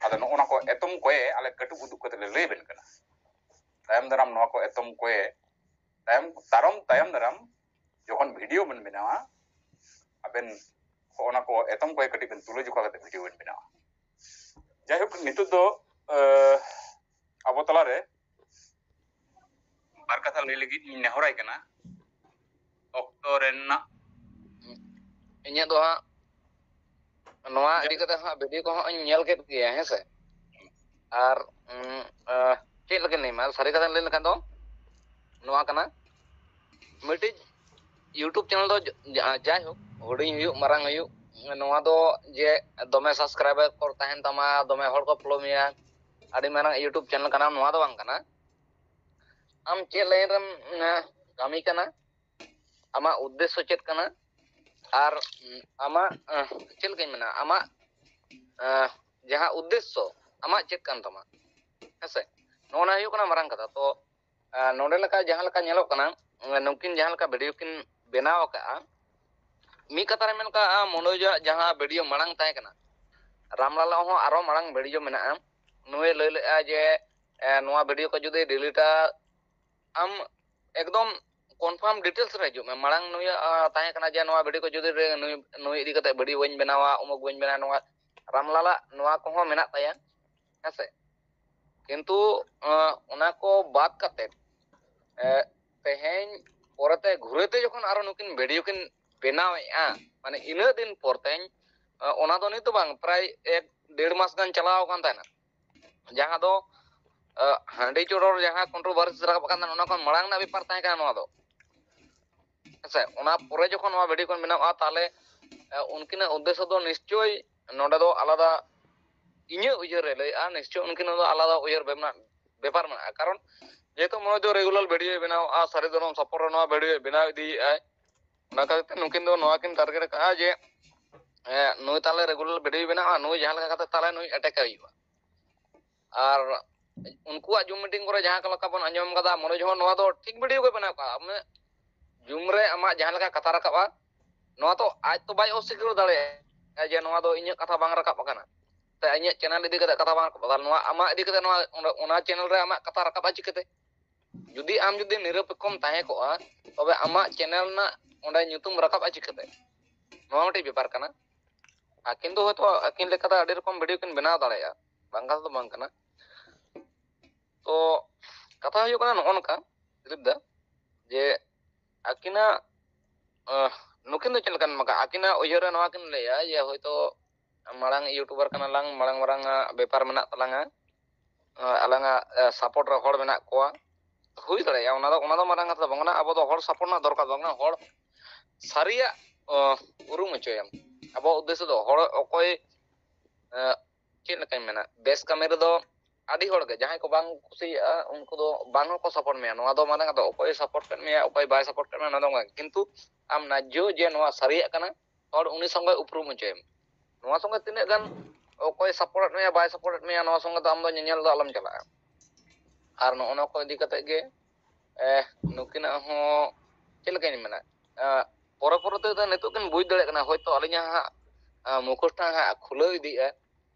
ᱟᱫᱚ ᱱᱚᱜᱼᱚ ᱱᱟ ᱠᱚ ᱮᱛᱚᱢ ᱠᱚᱭᱮ ᱟᱞᱮ ᱠᱟᱹᱴᱩᱵ ᱩᱫᱩᱜ ᱠᱟᱛᱮ ᱞᱮ ᱞᱟᱹᱭ ᱟᱵᱮᱱ ᱠᱟᱱᱟ᱾ ᱛᱟᱭᱚᱢ ᱫᱟᱨᱟᱢ ᱱᱚᱣᱟ ᱠᱚ ᱮᱛᱚᱢ ᱠᱚᱭᱮ, ᱛᱟᱭᱚᱢ, ᱛᱟᱨᱚᱢ, ᱛᱟᱭᱚᱢ ᱫᱟᱨᱟᱢ ᱡᱚᱠᱷᱚᱱ ᱵᱷᱤᱰᱤᱭᱳ ᱵᱮᱱ ᱵᱮᱱᱟᱣᱟ, ᱟᱵᱮᱱ ᱦᱚᱸᱜᱼᱚ ᱱᱟ ᱠᱚ ᱮᱛᱚᱢ ᱠᱚᱭᱮ ᱠᱟᱹᱴᱤᱡ ᱵᱮᱱ ᱛᱩᱞᱟᱹ ᱡᱚᱠᱷᱟ ᱠᱟᱛᱮ ᱵᱷᱤᱰᱤᱭᱳ ᱵᱮᱱ ᱵᱮᱱᱟᱣᱟ᱾ ᱡᱟᱭᱦᱳᱠ, ᱱᱤᱛᱚᱜ ᱫᱚ, ᱟᱸ, ᱟᱵᱚ ᱛᱟᱞᱟᱨᱮ ᱵᱟᱨ ᱠᱟᱛᱷᱟ ᱞᱟᱹᱭ ᱞᱟᱹᱜᱤᱫ ᱤᱧ ᱱᱮᱦᱚᱨᱟᱭ ᱠᱟᱱᱟ᱾ ᱚᱠᱛᱚ ᱨᱮᱱᱟᱜ ᱤᱧᱟᱹᱜ ᱫᱚ ᱦᱟᱸᱜ ᱱᱚᱣᱟ ᱤᱫᱤ ᱠᱟᱛᱮ ᱦᱟᱸᱜ ᱵᱷᱤᱰᱤᱭᱳ ᱠᱚᱦᱚᱸ ᱤᱧ ᱧᱮᱞ ᱠᱮᱫ ᱜᱮᱭᱟ, ᱦᱮᱸ ᱥᱮ᱾ ᱟᱨ, ᱩᱸ, ᱟᱸ, ᱪᱮᱫ ᱞᱮᱠᱟᱧ ᱞᱟᱹᱭ ᱟᱢᱟ, ᱥᱟᱹᱨᱤ ᱠᱟᱛᱷᱟ ᱞᱟᱹᱭ ᱞᱮᱠᱷᱟᱱ ᱫᱚ ᱱᱚᱣᱟ ᱠᱟᱱᱟ, ᱢᱤᱫᱴᱤᱡ YouTube ᱪᱮᱱᱮᱞ ᱫᱚ ᱡᱟ-, ᱡᱟᱭᱦᱳᱠ, ᱦᱩᱰᱤᱧ ᱦᱩᱭᱩᱜ, ᱢᱟᱨᱟᱝ ᱦᱩᱭᱩᱜ, ᱱᱚᱣᱟ ᱫᱚ ᱡᱮ ᱫᱚᱢᱮ subscriber ᱠᱚ ᱛᱟᱦᱮᱱ ᱛᱟᱢᱟ, ᱫᱚᱢᱮ ᱦᱚᱲ ᱠᱚ follow ᱢᱮᱭᱟ, ᱟᱹᱰᱤ ᱢᱟᱨᱟᱝ YouTube channel ᱠᱟᱱᱟ, ᱱᱚᱣᱟ ᱫᱚ ᱵᱟᱝ ᱠᱟᱱᱟ᱾ ᱟᱢ ᱪᱮᱫ line ᱨᱮᱢ ᱠᱟᱹᱢᱤ ᱠᱟᱱᱟ, ᱟᱢᱟᱜ ᱩᱫᱽᱫᱮᱥᱥᱚ ᱪᱮᱫ ᱠᱟᱱᱟ, ᱟᱨ ᱟᱢᱟᱜ ᱪᱮᱫ ᱞᱮᱠᱟᱧ ᱢᱮᱱᱟ, ᱟᱢᱟᱜ ᱡᱟᱦᱟᱸ ᱩᱫᱽᱫᱮᱥᱥᱚ ᱟᱢᱟᱜ ᱪᱮᱫ ᱠᱟᱱ ᱛᱟᱢᱟ, ᱦᱮᱸᱥᱮ? ᱱᱚᱜᱼᱚ ᱱᱟ ᱦᱩᱭᱩᱜ ᱠᱟᱱᱟ ᱢᱟᱨᱟᱝ ᱠᱟᱛᱷᱟ᱾ ᱛᱚ ᱱᱚᱰᱮ ᱞᱮᱠᱟ ᱡᱟᱦᱟᱸ ᱞᱮᱠᱟ ᱧᱮᱞᱚᱜ ᱠᱟᱱᱟ, ᱱᱩᱠᱤᱱ ᱡᱟᱦᱟᱸ ᱞᱮᱠᱟ video ᱠᱤᱱ ᱵᱮᱱᱟᱣ ᱟᱠᱟᱫᱼᱟ, ᱢᱤᱫ ᱠᱟᱛᱷᱟ ᱨᱮ ᱢᱮᱱ ᱠᱟᱜᱼᱟ, ᱢᱚᱱᱳᱡᱟᱜ ᱡᱟᱦᱟᱸ video ᱢᱟᱲᱟᱝ ᱛᱟᱦᱮᱸ ᱠᱟᱱᱟ, ᱨᱟᱢᱞᱟᱞᱟᱜ ᱦᱚᱸ ᱟᱨᱚ ᱢᱟᱲᱟᱝ video ᱢᱮᱱᱟᱜᱼᱟ᱾ ᱱᱩᱭᱮ ᱞᱟᱹᱭ ᱞᱮᱫᱼᱟ ᱡᱮ ᱮ, ᱱᱚᱣᱟ video ᱠᱚ ᱡᱩᱫᱤ ᱰᱤᱞᱤᱴᱟ, ᱟᱢ ᱮᱠᱫᱚᱢ confirm details ᱨᱮ ᱦᱤᱡᱩᱜ ᱢᱮ᱾ ᱢᱟᱲᱟᱝ ᱱᱩᱭᱟᱜ ᱛᱟᱦᱮᱸ ᱠᱟᱱᱟ ᱡᱮ ᱱᱚᱣᱟ video ᱠᱚ ᱡᱩᱫᱤ ᱱᱩᱭ ᱱᱩᱭ ᱤᱫᱤ ᱠᱟᱛᱮ video ᱵᱟᱹᱧ ᱵᱮᱱᱟᱣᱟ, ᱩᱢᱩᱠ ᱵᱟᱹᱧ ᱵᱮᱱᱟᱣᱟ, ᱱᱚᱣᱟ ᱨᱟᱢᱞᱟᱞᱟᱜ ᱱᱚᱣᱟ ᱠᱚᱦᱚᱸ ᱢᱮᱱᱟᱜ ᱛᱟᱭᱟ, ᱦᱮᱸᱥᱮ᱾ ᱠᱤᱱᱛᱩ ᱚᱱᱟ ᱠᱚ ᱵᱟᱫ ᱠᱟᱛᱮ ᱛᱮᱦᱮᱧ ᱯᱚᱨᱮᱛᱮ ᱜᱷᱩᱨᱮᱛᱮ ᱡᱚᱠᱷᱚᱱ ᱟᱨᱚ ᱱᱩᱠᱤᱱ video ᱠᱤᱱ ᱵᱮᱱᱟᱣᱮᱫᱼᱟ, ᱢᱟᱱᱮ ᱤᱱᱟᱹᱜ ᱫᱤᱱ ᱯᱚᱨ ᱛᱮᱦᱮᱧ, ᱚᱱᱟ ᱫᱚ ᱱᱤᱛ ᱫᱚ ᱵᱟᱝ, ᱯᱨᱟᱭ ᱮᱠ ᱰᱮᱲ ᱢᱟᱥ ᱜᱟᱱ ᱪᱟᱞᱟᱣ ᱟᱠᱟᱱ ᱛᱟᱦᱮᱱᱟ᱾ ᱡᱟᱦᱟᱸ ᱫᱚ ᱦᱟᱺᱰᱤ ᱪᱚᱰᱚᱨ ᱡᱟᱦᱟᱸ controversy ᱨᱟᱠᱟᱵ ᱟᱠᱟᱱ ᱛᱟᱦᱮᱱᱟ, ᱚᱱᱟ ᱠᱷᱚᱱ ᱢᱟᱲᱟᱝ ᱨᱮᱱᱟᱜ ᱵᱮᱯᱟᱨ ᱛᱟᱦᱮᱸ ᱠᱟᱱᱟ ᱱᱚᱣᱟ ᱫᱚ, ᱦᱮᱸᱥᱮ᱾ ᱚᱱᱟ ᱯᱚᱨᱮ ᱡᱚᱠᱷᱚᱱ ᱱᱚᱣᱟ video ᱠᱷᱚᱱ ᱵᱮᱱᱟᱣᱟ, ᱛᱟᱦᱚᱞᱮ ᱩᱱᱠᱤᱱᱟᱜ ᱩᱫᱽᱫᱮᱥᱥᱚ ᱫᱚ ᱱᱤᱥᱪᱳᱭ ᱱᱚᱰᱮ ᱫᱚ ᱟᱞᱟᱫᱟ, ᱤᱧᱟᱹᱜ ᱩᱭᱦᱟᱹᱨ ᱨᱮ ᱞᱟᱹᱭᱮᱫᱼᱟ, ᱱᱤᱥᱪᱳᱭ ᱩᱱᱠᱤᱱ ᱫᱚ ᱟᱞᱟᱫᱟ ᱩᱭᱦᱟᱹᱨ ᱵᱮᱯᱟᱨ ᱢᱮᱱᱟᱜᱼᱟ᱾ ᱠᱟᱨᱚᱱ ᱡᱮᱦᱮᱛᱩ ᱢᱚᱱᱳᱡᱽ ᱫᱚ regular video ᱵᱮᱱᱟᱣᱟ, ᱥᱟᱹᱨᱤ ᱫᱷᱚᱨᱚᱢ support ᱨᱮ ᱱᱚᱣᱟ video ᱵᱮᱱᱟᱣ ᱤᱫᱤᱭᱮᱫᱼᱟᱭ, ᱚᱱᱟ ᱠᱷᱟᱹᱛᱤᱨ ᱛᱮ ᱱᱩᱠᱤᱱ ᱫᱚ ᱱᱚᱣᱟ ᱠᱤᱱ target ᱟᱠᱟᱫᱼᱟ ᱡᱮ ᱱᱩᱭ ᱛᱟᱦᱞᱮ regular video ᱵᱮᱱᱟᱣᱟ, ᱱᱩᱭ ᱡᱟᱦᱟᱸ ᱞᱮᱠᱟ ᱠᱟᱛᱮ ᱛᱟᱦᱞᱮ ᱱᱩᱭ attack ᱮ ᱦᱩᱭᱩᱜᱼᱟ᱾ ᱟᱨ ᱩᱱᱠᱩᱣᱟᱜ Zoom meeting ᱠᱚᱨᱮ ᱡᱟᱦᱟᱸ ᱞᱮᱠᱟ ᱵᱚᱱ ᱟᱸᱡᱚᱢ ᱠᱟᱫᱟ, ᱢᱚᱱᱳᱡᱽ ᱦᱚᱸ ᱱᱚᱣᱟ ᱫᱚ ᱴᱷᱤᱠ video ᱜᱮ ᱵᱮᱱᱟᱣ ᱠᱟᱜᱼᱟ᱾ ᱢᱟᱱᱮ Zoom ᱨᱮ ᱟᱢᱟᱜ ᱡᱟᱦᱟᱸ ᱞᱮᱠᱟ ᱠᱟᱛᱷᱟ ᱨᱟᱠᱟᱵᱼᱟ, ᱱᱚᱣᱟ ᱫᱚ ᱟᱡ ᱛᱚ ᱵᱟᱭ ᱚᱥᱤᱠᱟᱹᱨ ᱫᱟᱲᱮᱭᱟᱜᱼᱟ ᱡᱮ ᱱᱚᱣᱟ ᱫᱚ ᱤᱧᱟᱹᱜ ᱠᱟᱛᱷᱟ ᱵᱟᱝ ᱨᱟᱠᱟᱵ ᱟᱠᱟᱱᱟ, ᱥᱮ ᱤᱧᱟᱹᱜ channel ᱤᱫᱤ ᱠᱟᱛᱮ ᱠᱟᱛᱷᱟ ᱵᱟᱝ ᱨᱟᱠᱟᱵ ᱟᱠᱟᱱᱟ᱾ ᱱᱚᱣᱟ ᱟᱢᱟᱜ ᱤᱫᱤ ᱠᱟᱛᱮ ᱱᱚᱣᱟ ᱚᱱᱟ channel ᱨᱮ ᱟᱢᱟᱜ ᱠᱟᱛᱷᱟ ᱨᱟᱠᱟᱵᱼᱟ ᱪᱤᱠᱟᱹᱛᱮ? ᱡᱩᱫᱤ ᱟᱢ ᱡᱩᱫᱤ ᱱᱤᱨᱚᱯᱮᱠᱠᱷᱚᱢ ᱛᱟᱦᱮᱸ ᱠᱚᱜᱼᱟ, ᱛᱚᱵᱮ ᱟᱢᱟᱜ channel ᱨᱮᱱᱟᱜ ᱚᱸᱰᱮ ᱧᱩᱛᱩᱢ ᱨᱟᱠᱟᱵᱼᱟ ᱪᱤᱠᱟᱹᱛᱮ? ᱱᱚᱣᱟ ᱢᱤᱫᱴᱤᱡ ᱵᱮᱯᱟᱨ ᱠᱟᱱᱟ᱾ ᱟᱹᱠᱤᱱ ᱫᱚ ᱦᱚᱭᱛᱳ ᱟᱹᱠᱤᱱ ᱞᱮᱠᱟᱛᱮ ᱟᱹᱰᱤ ᱨᱚᱠᱚᱢ video ᱠᱤᱱ ᱵᱮᱱᱟᱣ ᱫᱟᱲᱮᱭᱟᱜᱼᱟ, ᱵᱟᱝ ᱠᱟᱛᱷᱟ ᱫᱚ ᱵᱟᱝ ᱠᱟᱱᱟ᱾ ᱛᱚ ᱠᱟᱛᱷᱟ ᱦᱩᱭᱩᱜ ᱠᱟᱱᱟ ᱱᱚᱜᱼᱚ ᱱᱚᱝᱠᱟ, ᱫᱤᱞᱤᱯ ᱫᱟ, ᱡᱮ ᱟᱹᱠᱤᱱᱟᱜ ᱱᱩᱠᱤᱱ ᱫᱚ ᱪᱮᱫ ᱞᱮᱠᱟᱱ ᱢᱟᱠᱟ? ᱟᱹᱠᱤᱱᱟᱜ ᱩᱭᱦᱟᱹᱨ ᱨᱮ ᱱᱚᱣᱟ ᱠᱤᱱ ᱞᱟᱹᱭᱟ ᱡᱮ ᱦᱚᱭᱛᱳ ᱢᱟᱲᱟᱝ YouTuber ᱠᱟᱱᱟ ᱞᱟᱝ, ᱢᱟᱲᱟᱝ ᱢᱟᱨᱟᱝ ᱟᱜ ᱵᱮᱯᱟᱨ ᱢᱮᱱᱟᱜ ᱛᱟᱞᱟᱝᱟ, ᱟᱞᱟᱝᱟᱜ support ᱨᱮ ᱦᱚᱲ ᱢᱮᱱᱟᱜ ᱠᱚᱣᱟ, ᱦᱩᱭ ᱫᱟᱲᱮᱭᱟᱜᱼᱟ᱾ ᱚᱱᱟ ᱫᱚ ᱚᱱᱟ ᱫᱚ ᱢᱟᱨᱟᱝ ᱠᱟᱛᱷᱟ ᱫᱚ ᱵᱟᱝ ᱠᱟᱱᱟ᱾ ᱟᱵᱚ ᱫᱚ ᱦᱚᱲ support ᱨᱮᱱᱟᱜ ᱫᱚᱨᱠᱟᱨ ᱫᱚ ᱵᱟᱝ ᱠᱟᱱᱟ, ᱦᱚᱲ ᱥᱟᱹᱨᱤᱭᱟᱜ ᱚ, ᱩᱨᱩᱢ ᱦᱚᱪᱚᱭᱮᱢ᱾ ᱟᱵᱚᱣᱟᱜ ᱩᱫᱽᱫᱮᱥᱥᱚ ᱫᱚ ᱦᱚᱲ ᱚᱠᱚᱭ, ᱮ, ᱪᱮᱫ ᱞᱮᱠᱟᱧ ᱢᱮᱱᱟ, ᱵᱮᱥ ᱠᱟᱹᱢᱤ ᱨᱮᱫᱚ ᱟᱹᱰᱤ ᱦᱚᱲ ᱜᱮ, ᱡᱟᱦᱟᱸᱭ ᱠᱚ ᱵᱟᱝ ᱠᱚ ᱠᱩᱥᱤᱭᱟᱜᱼᱟ, ᱩᱱᱠᱩ ᱫᱚ ᱵᱟᱝ ᱦᱚᱸᱠᱚ ᱥᱟᱯᱳᱨᱴ ᱢᱮᱭᱟ᱾ ᱱᱚᱣᱟ ᱫᱚ ᱢᱟᱱᱮ ᱟᱫᱚ ᱚᱠᱚᱭ ᱥᱟᱯᱳᱨᱴ ᱠᱮᱫ ᱢᱮᱭᱟ, ᱚᱠᱚᱭ ᱵᱟᱭ ᱥᱟᱯᱳᱨᱴ ᱠᱮᱫ ᱢᱮᱭᱟ, ᱚᱱᱟ ᱫᱚ ᱵᱟᱝ, ᱠᱤᱱᱛᱩ ᱟᱢ ᱱᱟᱡᱽᱡᱚ ᱡᱮ ᱱᱚᱣᱟ ᱥᱟᱹᱨᱤᱭᱟᱜ ᱠᱟᱱᱟ, ᱦᱚᱲ ᱩᱱᱤ ᱥᱚᱸᱜᱮ ᱩᱯᱨᱩᱢ ᱦᱚᱪᱚᱭᱮᱢ᱾ ᱱᱚᱣᱟ ᱥᱚᱸᱜᱮ ᱛᱤᱱᱟᱹᱜ ᱜᱟᱱ ᱚᱠᱚᱭ ᱥᱟᱯᱳᱨᱴ ᱮᱫ ᱢᱮᱭᱟ, ᱵᱟᱭ ᱥᱟᱯᱳᱨᱴ ᱮᱫ ᱢᱮᱭᱟ, ᱱᱚᱣᱟ ᱥᱚᱸᱜᱮ ᱫᱚ ᱟᱢ ᱫᱚ ᱧᱮᱧᱮᱞ ᱫᱚ ᱟᱞᱚᱢ ᱪᱟᱞᱟᱜᱼᱟ᱾ ᱟᱨ ᱱᱚᱜᱼᱚ ᱱᱚᱣᱟ ᱠᱚ ᱤᱫᱤ ᱠᱟᱛᱮ ᱜᱮ, ᱮ, ᱱᱩᱠᱤᱱᱟᱜ ᱦᱚᱸ ᱪᱮᱫ ᱞᱮᱠᱟᱧ ᱢᱮᱱᱟ, ᱮ, ᱯᱚᱨᱮ ᱯᱚᱨᱮ ᱛᱮ ᱱᱤᱛᱚᱜ ᱠᱤᱱ ᱵᱩᱡᱽ ᱫᱟᱲᱮᱭᱟᱜ ᱠᱟᱱᱟ, ᱦᱚᱭᱛᱳ ᱟᱹᱞᱤᱧᱟᱜ ᱦᱟᱸᱜ, ᱮ, ᱢᱩᱠᱷᱚᱥ ᱴᱟᱜ ᱦᱟᱸᱜ ᱠᱷᱩᱞᱟᱹᱣ ᱤᱫᱤᱜᱼᱟ᱾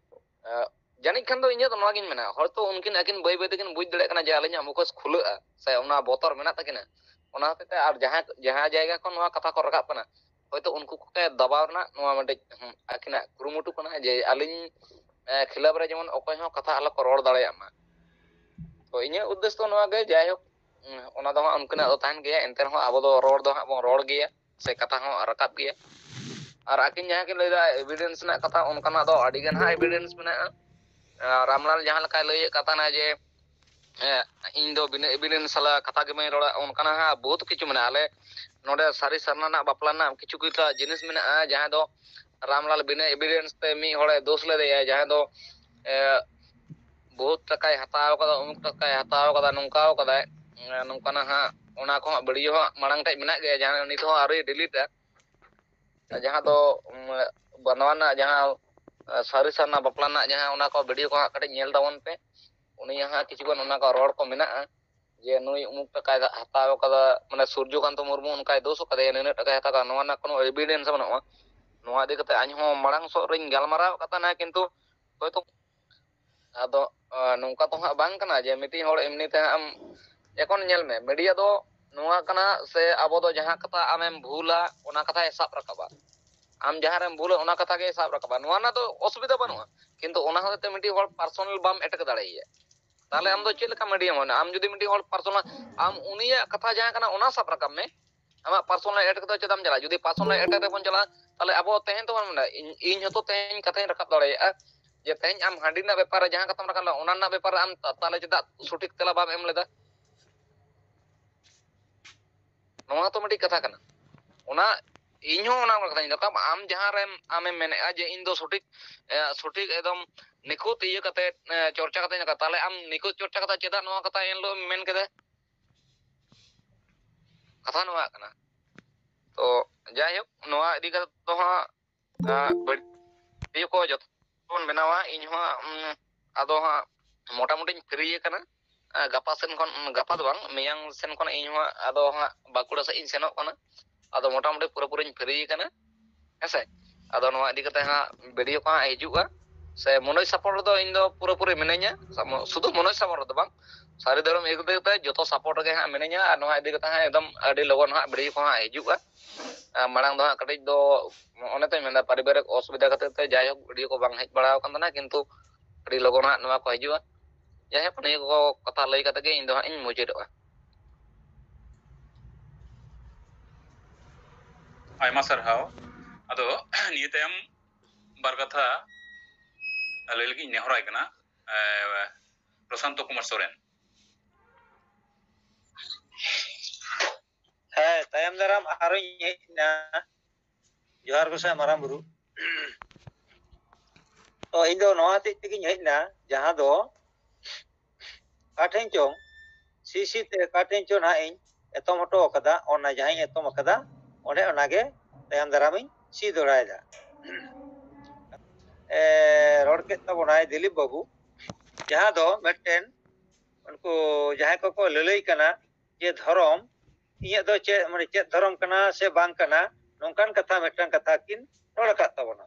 ᱮ, ᱡᱟᱹᱱᱤᱡ ᱠᱷᱟᱱ ᱫᱚ ᱤᱧᱟᱹᱜ ᱫᱚ ᱱᱚᱣᱟ ᱜᱤᱧ ᱢᱮᱱᱟ, ᱦᱚᱭᱛᱳ ᱩᱱᱠᱤᱱ ᱟᱹᱠᱤᱱ ᱵᱟᱹᱭ ᱵᱟᱹᱭ ᱛᱮᱠᱤᱱ ᱵᱩᱡᱽ ᱫᱟᱲᱮᱭᱟᱜ ᱠᱟᱱᱟ ᱡᱮ ᱟᱹᱞᱤᱧᱟᱜ ᱢᱩᱠᱷᱚᱥ ᱠᱷᱩᱞᱟᱹᱜᱼᱟ ᱥᱮ ᱚᱱᱟ ᱵᱚᱛᱚᱨ ᱢᱮᱱᱟᱜ ᱛᱟᱹᱠᱤᱱᱟ, ᱚᱱᱟ ᱦᱚᱛᱮᱡ ᱛᱮ ᱟᱨ ᱡᱟᱦᱟᱸ, ᱡᱟᱦᱟᱸ ᱡᱟᱭᱜᱟ ᱠᱷᱚᱱ ᱱᱚᱣᱟ ᱠᱟᱛᱷᱟ ᱠᱚ ᱨᱟᱠᱟᱵ ᱠᱟᱱᱟ, ᱦᱚᱭᱛᱳ ᱩᱱᱠᱩ ᱠᱚᱜᱮ ᱫᱟᱵᱟᱣ ᱨᱮᱱᱟᱜ ᱱᱚᱣᱟ ᱢᱤᱫᱴᱮᱡ, ᱦᱩᱸ, ᱟᱹᱠᱤᱱᱟᱜ ᱠᱩᱨᱩᱢᱩᱴᱩ ᱠᱟᱱᱟ ᱡᱮ ᱟᱹᱞᱤᱧ, ᱮ, ᱠᱷᱤᱞᱟᱯ ᱨᱮ ᱡᱮᱢᱚᱱ ᱚᱠᱚᱭ ᱦᱚᱸ ᱠᱟᱛᱷᱟ ᱟᱞᱚ ᱠᱚ ᱨᱚᱲ ᱫᱟᱲᱮᱭᱟᱜ ᱢᱟ᱾ ᱛᱚ ᱤᱧᱟᱹᱜ ᱩᱫᱽᱫᱮᱥ ᱫᱚ ᱱᱚᱣᱟ ᱜᱮ, ᱡᱟᱭᱦᱳᱠ, ᱩᱸ, ᱚᱱᱟ ᱫᱚ ᱦᱟᱸᱜ ᱩᱱᱠᱤᱱᱟᱜ ᱫᱚ ᱛᱟᱦᱮᱱ ᱜᱮᱭᱟ, ᱮᱱᱛᱮ ᱨᱮᱦᱚᱸ ᱟᱵᱚ ᱫᱚ ᱨᱚᱲ ᱫᱚ ᱦᱟᱸᱜ ᱵᱚᱱ ᱨᱚᱲ ᱜᱮᱭᱟ ᱥᱮ ᱠᱟᱛᱷᱟ ᱦᱚᱸ ᱨᱟᱠᱟᱵ ᱜᱮᱭᱟ᱾ ᱟᱨ ᱟᱹᱠᱤᱱ ᱡᱟᱦᱟᱸ ᱠᱤᱱ ᱞᱟᱹᱭᱫᱟ ᱮᱵᱷᱤᱰᱮᱱᱥ ᱨᱮᱱᱟᱜ ᱠᱟᱛᱷᱟ, ᱚᱱᱠᱟᱱᱟᱜ ᱫᱚ ᱟᱹᱰᱤ ᱜᱟᱱ ᱦᱟᱸᱜ ᱮᱵᱷᱤᱰᱮᱱᱥ ᱢᱮᱱᱟᱜᱼᱟ᱾ ᱮ, ᱨᱟᱢᱞᱟᱞ ᱡᱟᱦᱟᱸ ᱞᱮᱠᱟᱭ ᱞᱟᱹᱭᱮᱫ ᱠᱟᱛᱷᱟ ᱱᱟ ᱡᱮ, ᱮ, ᱤᱧ ᱫᱚ ᱵᱤᱱᱟᱹ ᱮᱵᱷᱤᱰᱮᱱᱥ ᱥᱟᱞᱟᱜ ᱠᱟᱛᱷᱟ ᱜᱮ ᱵᱟᱹᱧ ᱨᱚᱲᱟ, ᱚᱱᱠᱟᱱᱟᱜ ᱦᱟᱸᱜ ᱵᱚᱦᱩᱛ ᱠᱤᱪᱷᱩ ᱢᱮᱱᱟᱜᱼᱟ᱾ ᱟᱞᱮ ᱱᱚᱰᱮ ᱥᱟᱹᱨᱤ ᱥᱟᱨᱱᱟ ᱨᱮᱱᱟᱜ ᱵᱟᱯᱞᱟ ᱨᱮᱱᱟᱜ ᱠᱤᱪᱷᱩ ᱠᱤᱪᱷᱩ ᱡᱤᱱᱤᱥ ᱢᱮᱱᱟᱜᱼᱟ, ᱡᱟᱦᱟᱸ ᱫᱚ ᱨᱟᱢᱞᱟᱞ ᱵᱤᱱᱟᱹ ᱮᱵᱷᱤᱰᱮᱱᱥ ᱛᱮ ᱢᱤᱫ ᱦᱚᱲᱮ ᱫᱳᱥ ᱞᱮᱫᱮᱭᱟ, ᱡᱟᱦᱟᱸᱭ ᱫᱚ, ᱮ, ᱵᱚᱦᱩᱛ ᱴᱟᱠᱟᱭ ᱦᱟᱛᱟᱣ ᱠᱟᱫᱟ, ᱩᱢᱩᱠ ᱴᱟᱠᱟᱭ ᱦᱟᱛᱟᱣ ᱠᱟᱫᱟ, ᱱᱚᱝᱠᱟ ᱠᱟᱫᱟᱭ, ᱮ, ᱱᱚᱝᱠᱟᱱᱟᱜ ᱦᱟᱸᱜ, ᱚᱱᱟ ᱠᱚᱦᱚᱸ ᱵᱷᱤᱰᱤᱭᱳ ᱦᱟᱸᱜ ᱢᱟᱲᱟᱝ ᱴᱷᱮᱡ ᱢᱮᱱᱟᱜ ᱜᱮᱭᱟ, ᱡᱟᱦᱟᱸ ᱱᱤᱛ ᱦᱚᱸ ᱟᱹᱣᱨᱤ ᱰᱤᱞᱤᱴᱟ᱾ ᱡᱟᱦᱟᱸ ᱫᱚ, ᱩᱢ, ᱵᱟᱸᱫᱣᱟᱱ ᱨᱮᱱᱟᱜ ᱡᱟᱦᱟᱸ, ᱮ, ᱥᱟᱹᱨᱤ ᱥᱟᱨᱱᱟ ᱵᱟᱯᱞᱟ ᱨᱮᱱᱟᱜ ᱡᱟᱦᱟᱸ, ᱚᱱᱟ ᱠᱚ ᱵᱷᱤᱰᱤᱭᱳ ᱠᱚ ᱦᱟᱸᱜ ᱠᱟᱹᱴᱤᱡ ᱧᱮᱞ ᱛᱟᱵᱚᱱ ᱯᱮ᱾ ᱩᱱᱤᱭᱟᱜ ᱦᱟᱸᱜ ᱠᱤᱪᱷᱩ ᱜᱟᱱ ᱚᱱᱟ ᱠᱚ ᱨᱚᱲ ᱠᱚ ᱢᱮᱱᱟᱜᱼᱟ, ᱡᱮ ᱱᱩᱭ ᱩᱢᱩᱠ ᱴᱟᱠᱟᱭ ᱦᱟᱛᱟᱣ ᱠᱟᱫᱟ, ᱢᱟᱱᱮ ᱥᱩᱨᱡᱚᱠᱟᱱᱛᱚ ᱢᱩᱨᱢᱩ ᱚᱱᱠᱟᱭ ᱫᱳᱥ ᱠᱟᱫᱮᱭᱟ, ᱱᱤᱱᱟᱹᱜ ᱴᱟᱠᱟᱭ ᱦᱟᱛᱟᱣ ᱠᱟᱫᱟ, ᱱᱚᱣᱟ ᱨᱮᱱᱟᱜ ᱠᱳᱱᱳ ᱮᱵᱷᱤᱰᱮᱱᱥ ᱵᱟᱹᱱᱩᱜᱼᱟ᱾ ᱱᱚᱣᱟ ᱤᱫᱤ ᱠᱟᱛᱮ ᱤᱧ ᱦᱚᱸ ᱢᱟᱲᱟᱝ ᱥᱚᱜ ᱨᱮᱧ ᱜᱟᱞᱢᱟᱨᱟᱣ ᱠᱟᱫ ᱛᱟᱦᱮᱱᱟ, ᱠᱤᱱᱛᱩ ᱦᱚᱭᱛᱳ ᱟᱫᱚ, ᱟ, ᱱᱚᱝᱠᱟ ᱛᱚ ᱦᱟᱸᱜ ᱵᱟᱝ ᱠᱟᱱᱟ ᱡᱮ ᱢᱤᱫᱴᱤᱡ ᱦᱚᱲ ᱮᱢᱱᱤ ᱛᱮ ᱦᱟᱸᱜ ᱮᱢ, ᱮᱠᱷᱚᱱ ᱧᱮᱞ ᱢᱮ, ᱢᱤᱰᱤᱭᱟ ᱫᱚ ᱱᱚᱣᱟ ᱠᱟᱱᱟ ᱥᱮ ᱟᱵᱚ ᱫᱚ ᱡᱟᱦᱟᱸ ᱠᱟᱛᱷᱟ ᱟᱢᱮᱢ ᱵᱷᱩᱞᱟ, ᱚᱱᱟ ᱠᱟᱛᱷᱟᱭ ᱥᱟᱵ ᱨᱟᱠᱟᱵᱟ᱾ ᱟᱢ ᱡᱟᱦᱟᱸ ᱨᱮᱢ ᱵᱷᱩᱞᱟ, ᱚᱱᱟ ᱠᱟᱛᱷᱟ ᱜᱮᱭ ᱥᱟᱵ ᱨᱟᱠᱟᱵᱟ᱾ ᱱᱚᱣᱟ ᱨᱮᱱᱟᱜ ᱫᱚ ᱚᱥᱩᱵᱤᱫᱷᱟ ᱵᱟᱹᱱᱩᱜᱼᱟ, ᱠᱤᱱᱛᱩ ᱚᱱᱟ ᱦᱚᱛᱮᱡ ᱛᱮ ᱢᱤᱫᱴᱤᱡ ᱦᱚᱲ ᱯᱟᱨᱥᱚᱱᱟᱞ ᱵᱟᱢ ᱮᱴᱮᱠ ᱫᱟᱲᱮᱭᱟᱭᱟ᱾ ᱛᱟᱦᱞᱮ ᱟᱢ ᱫᱚ ᱪᱮᱫ ᱞᱮᱠᱟ ᱢᱤᱰᱤᱭᱟᱢ ᱦᱩᱭᱱᱟ? ᱟᱢ ᱡᱩᱫᱤ ᱢᱤᱫᱴᱤᱡ ᱦᱚᱲ ᱯᱟᱨᱥᱚᱱᱟᱞ, ᱟᱢ ᱩᱱᱤᱭᱟᱜ ᱠᱟᱛᱷᱟ ᱡᱟᱦᱟᱸ ᱠᱟᱱᱟ, ᱚᱱᱟ ᱥᱟᱵ ᱨᱟᱠᱟᱵ ᱢᱮ᱾ ᱟᱢᱟᱜ ᱯᱟᱨᱥᱚᱱᱟᱞ ᱮᱴᱮᱠ ᱫᱚ ᱪᱮᱫᱟᱜ ᱮᱢ ᱪᱟᱞᱟᱜᱼᱟ? ᱡᱩᱫᱤ ᱯᱟᱨᱥᱚᱱᱟᱞ ᱮᱴᱮᱠ ᱨᱮᱵᱚᱱ ᱪᱟᱞᱟᱜᱼᱟ, ᱛᱟᱦᱞᱮ ᱟᱵᱚ ᱛᱮᱦᱮᱧ ᱛᱚᱵᱚᱱ ᱢᱮᱱᱟ, ᱤᱧ, ᱤᱧ ᱦᱚᱸᱛᱚ ᱛᱮᱦᱮᱧ ᱠᱟᱛᱷᱟᱧ ᱨᱟᱠᱟᱵ ᱫᱟᱲᱮᱭᱟᱜᱼᱟ ᱡᱮ ᱛᱮᱦᱮᱧ ᱟᱢ ᱦᱟᱺᱰᱤ ᱨᱮᱱᱟᱜ ᱵᱮᱯᱟᱨ ᱨᱮ ᱡᱟᱦᱟᱸ ᱠᱟᱛᱷᱟᱢ ᱨᱟᱠᱟᱵ ᱞᱮᱫᱟ, ᱚᱱᱟ ᱨᱮᱱᱟᱜ ᱵᱮᱯᱟᱨ ᱨᱮ ᱟᱢ ᱛᱟ-, ᱛᱟᱦᱞᱮ ᱪᱮᱫᱟᱜ ᱥᱚᱴᱷᱤᱠ ᱛᱮᱞᱟ ᱵᱟᱢ ᱮᱢ ᱞᱮᱫᱟ? ᱱᱚᱣᱟ ᱦᱚᱸᱛᱚ ᱢᱤᱫᱴᱤᱡ ᱠᱟᱛᱷᱟ ᱠᱟᱱᱟ᱾ ᱚᱱᱟ ᱤᱧ ᱦᱚᱸ ᱚᱱᱟ ᱠᱟᱛᱷᱟᱧ ᱞᱟᱹᱭᱫᱟ᱾ ᱟᱢ ᱡᱟᱦᱟᱸ ᱨᱮᱢ, ᱟᱢᱮᱢ ᱢᱮᱱᱮᱫᱼᱟ ᱡᱮ ᱤᱧ ᱫᱚ ᱥᱚᱴᱷᱤᱠ, ᱮ, ᱥᱚᱴᱷᱤᱠ ᱮᱠᱫᱚᱢ ᱱᱤᱠᱷᱩᱛ ᱤᱭᱟᱹ ᱠᱟᱛᱮ, ᱮ, ᱪᱚᱨᱪᱟ ᱠᱟᱛᱮᱧ ᱨᱟᱠᱟᱵ, ᱛᱟᱦᱞᱮ ᱟᱢ ᱱᱤᱠᱷᱩᱛ ᱪᱚᱨᱪᱟ ᱠᱟᱛᱮ ᱪᱮᱫᱟᱜ ᱱᱚᱣᱟ ᱠᱟᱛᱷᱟ ᱮᱱ ᱦᱤᱞᱳᱜ ᱮᱢ ᱢᱮᱱ ᱠᱮᱫᱟ? ᱠᱟᱛᱷᱟ ᱱᱚᱣᱟ ᱠᱟᱱᱟ᱾ ᱛᱚ ᱡᱟᱭᱦᱳᱠ, ᱱᱚᱣᱟ ᱤᱫᱤ ᱠᱟᱛᱮ ᱫᱚ ᱦᱟᱸᱜ, ᱮ, ᱵᱟᱹᱲᱤᱡ ᱠᱚ ᱡᱚᱛᱚ ᱵᱚᱱ ᱵᱮᱱᱟᱣᱟ᱾ ᱤᱧ ᱦᱚᱸ, ᱩᱢ, ᱟᱫᱚ ᱦᱟᱸᱜ ᱢᱚᱴᱟᱢᱩᱴᱤᱧ ᱯᱷᱨᱤ ᱟᱠᱟᱱᱟ᱾ ᱮ, ᱜᱟᱯᱟ ᱥᱮᱱ ᱠᱷᱚᱱ, ᱜᱟᱯᱟ ᱫᱚ ᱵᱟᱝ, ᱢᱮᱭᱟᱝ ᱥᱮᱱ ᱠᱷᱚᱱ ᱤᱧ ᱦᱚᱸ ᱟᱫᱚ ᱦᱟᱸᱜ ᱵᱟᱸᱠᱩᱲᱟ ᱥᱮᱫ ᱤᱧ ᱥᱮᱱᱚᱜ ᱠᱟᱱᱟ᱾ ᱟᱫᱚ ᱢᱚᱴᱟᱢᱩᱴᱤ ᱯᱩᱨᱟᱹᱯᱩᱨᱤᱧ ᱯᱷᱨᱤ ᱟᱠᱟᱱᱟ, ᱦᱮᱸᱥᱮ᱾ ᱟᱫᱚ ᱱᱚᱣᱟ ᱤᱫᱤ ᱠᱟᱛᱮ ᱦᱟᱸᱜ ᱵᱷᱤᱰᱤᱭᱳ ᱠᱚ ᱦᱟᱸᱜ ᱦᱤᱡᱩᱜᱼᱟ, ᱥᱮ ᱢᱚᱱᱳᱡᱽ ᱥᱟᱯᱚᱴ ᱨᱮᱫᱚ ᱤᱧ ᱫᱚ ᱯᱩᱨᱟᱹᱯᱩᱨᱤ ᱢᱤᱱᱟᱹᱧᱟ᱾ ᱥᱟᱢ-, ᱥᱩᱫᱷᱩ ᱢᱚᱱᱳᱡᱽ ᱥᱟᱯᱚᱴ ᱨᱮᱫᱚ ᱵᱟᱝ, ᱥᱟᱹᱨᱤ ᱫᱷᱚᱨᱚᱢ ᱤᱫᱤ ᱠᱟᱛᱮ ᱡᱚᱛᱚ ᱥᱟᱯᱚᱴ ᱨᱮᱜᱮ ᱦᱟᱸᱜ ᱢᱤᱱᱟᱹᱧᱟ᱾ ᱟᱨ ᱱᱚᱣᱟ ᱤᱫᱤ ᱠᱟᱛᱮ ᱦᱟᱸᱜ ᱮᱠᱫᱚᱢ ᱟᱹᱰᱤ ᱞᱚᱜᱚᱱ ᱦᱟᱸᱜ ᱵᱷᱤᱰᱤᱭᱳ ᱠᱚ ᱦᱟᱸᱜ ᱦᱤᱡᱩᱜᱼᱟ᱾ ᱟᱨ ᱢᱟᱲᱟᱝ ᱫᱚ ᱦᱟᱸᱜ ᱠᱟᱹᱴᱤᱡ ᱫᱚ ᱚᱱᱮ ᱛᱚᱧ ᱢᱮᱱᱫᱟ, ᱯᱟᱨᱤᱵᱟᱨᱤᱠ ᱚᱥᱩᱵᱤᱫᱷᱟ ᱠᱷᱟᱹᱛᱤᱨ ᱛᱮ ᱡᱟᱭᱦᱳᱠ ᱵᱷᱤᱰᱤᱭᱳ ᱠᱚ ᱵᱟᱝ ᱦᱮᱡ ᱵᱟᱲᱟ ᱟᱠᱟᱱ ᱛᱟᱦᱮᱱᱟ, ᱠᱤᱱᱛᱩ ᱟᱹᱰᱤ ᱞᱚᱜᱚᱱ ᱦᱟᱸᱜ ᱱᱚᱣᱟ ᱠᱚ ᱦᱤᱡᱩᱜᱼᱟ᱾ ᱡᱟᱭᱦᱳᱠ, ᱱᱤᱭᱟᱹ ᱠᱚ ᱠᱟᱛᱷᱟ ᱞᱟᱹᱭ ᱠᱟᱛᱮ ᱜᱮ ᱤᱧ ᱫᱚ ᱦᱟᱸᱜ ᱤᱧ ᱢᱩᱪᱟᱹᱫᱚᱜᱼᱟ᱾ ᱟᱭᱢᱟ ᱥᱟᱨᱦᱟᱣ᱾ ᱟᱫᱚ ᱱᱤᱭᱟᱹ ᱛᱟᱭᱚᱢ ᱵᱟᱨ ᱠᱟᱛᱷᱟ ᱞᱟᱹᱭ ᱞᱟᱹᱜᱤᱫ ᱤᱧ ᱱᱮᱦᱚᱨᱟᱭ ᱠᱟᱱᱟ, ᱮ, ᱯᱨᱚᱥᱟᱱᱛᱚ ᱠᱩᱢᱟᱨ ᱥᱚᱨᱮᱱ᱾ ᱦᱮᱸ, ᱛᱟᱭᱚᱢ ᱫᱟᱨᱟᱢ ᱟᱨᱚᱧ ᱦᱮᱡ ᱮᱱᱟ᱾ ᱡᱚᱦᱟᱨ ᱜᱚᱸᱥᱟᱭ ᱢᱟᱨᱟᱝ ᱵᱩᱨᱩ᱾ ᱛᱚ ᱤᱧ ᱫᱚ ᱱᱚᱣᱟ ᱦᱚᱛᱮᱡ ᱛᱮᱜᱤᱧ ᱦᱮᱡ ᱮᱱᱟ, ᱡᱟᱦᱟᱸ ᱫᱚ ᱚᱠᱟ ᱴᱷᱮᱱ ᱪᱚᱝ ᱥᱤ ᱥᱤ ᱛᱮ ᱚᱠᱟ ᱴᱷᱮᱱ ᱪᱚᱝ ᱱᱟᱦᱟᱜ ᱤᱧ ᱮᱛᱚᱢ ᱦᱚᱴᱚ ᱟᱠᱟᱫᱟ, ᱚᱱᱟ ᱡᱟᱦᱟᱸᱧ ᱮᱛᱚᱢ ᱟᱠᱟᱫᱟ, ᱚᱸᱰᱮ ᱚᱱᱟᱜᱮ ᱛᱟᱭᱚᱢ ᱫᱟᱨᱟᱢᱤᱧ ᱥᱤ ᱫᱚᱦᱲᱟᱭᱮᱫᱟ᱾ ᱮ, ᱨᱚᱲ ᱠᱮᱫ ᱛᱟᱵᱚᱱᱟᱭ ᱫᱤᱞᱤᱯ ᱵᱟᱹᱵᱩ, ᱡᱟᱦᱟᱸ ᱫᱚ ᱢᱤᱫᱴᱮᱱ ᱩᱱᱠᱩ ᱡᱟᱦᱟᱸᱭ ᱠᱚᱠᱚ ᱞᱟᱹᱞᱟᱹᱭ ᱠᱟᱱᱟ ᱡᱮ ᱫᱷᱚᱨᱚᱢ, ᱤᱧᱟᱹᱜ ᱫᱚ ᱪᱮᱫ, ᱢᱟᱱᱮ ᱪᱮᱫ ᱫᱷᱚᱨᱚᱢ ᱠᱟᱱᱟ ᱥᱮ ᱵᱟᱝ ᱠᱟᱱᱟ, ᱱᱚᱝᱠᱟᱱ ᱠᱟᱛᱷᱟ ᱢᱤᱫᱴᱟᱝ ᱠᱟᱛᱷᱟ ᱠᱤᱱ ᱨᱚᱲ ᱟᱠᱟᱫ ᱛᱟᱵᱚᱱᱟ᱾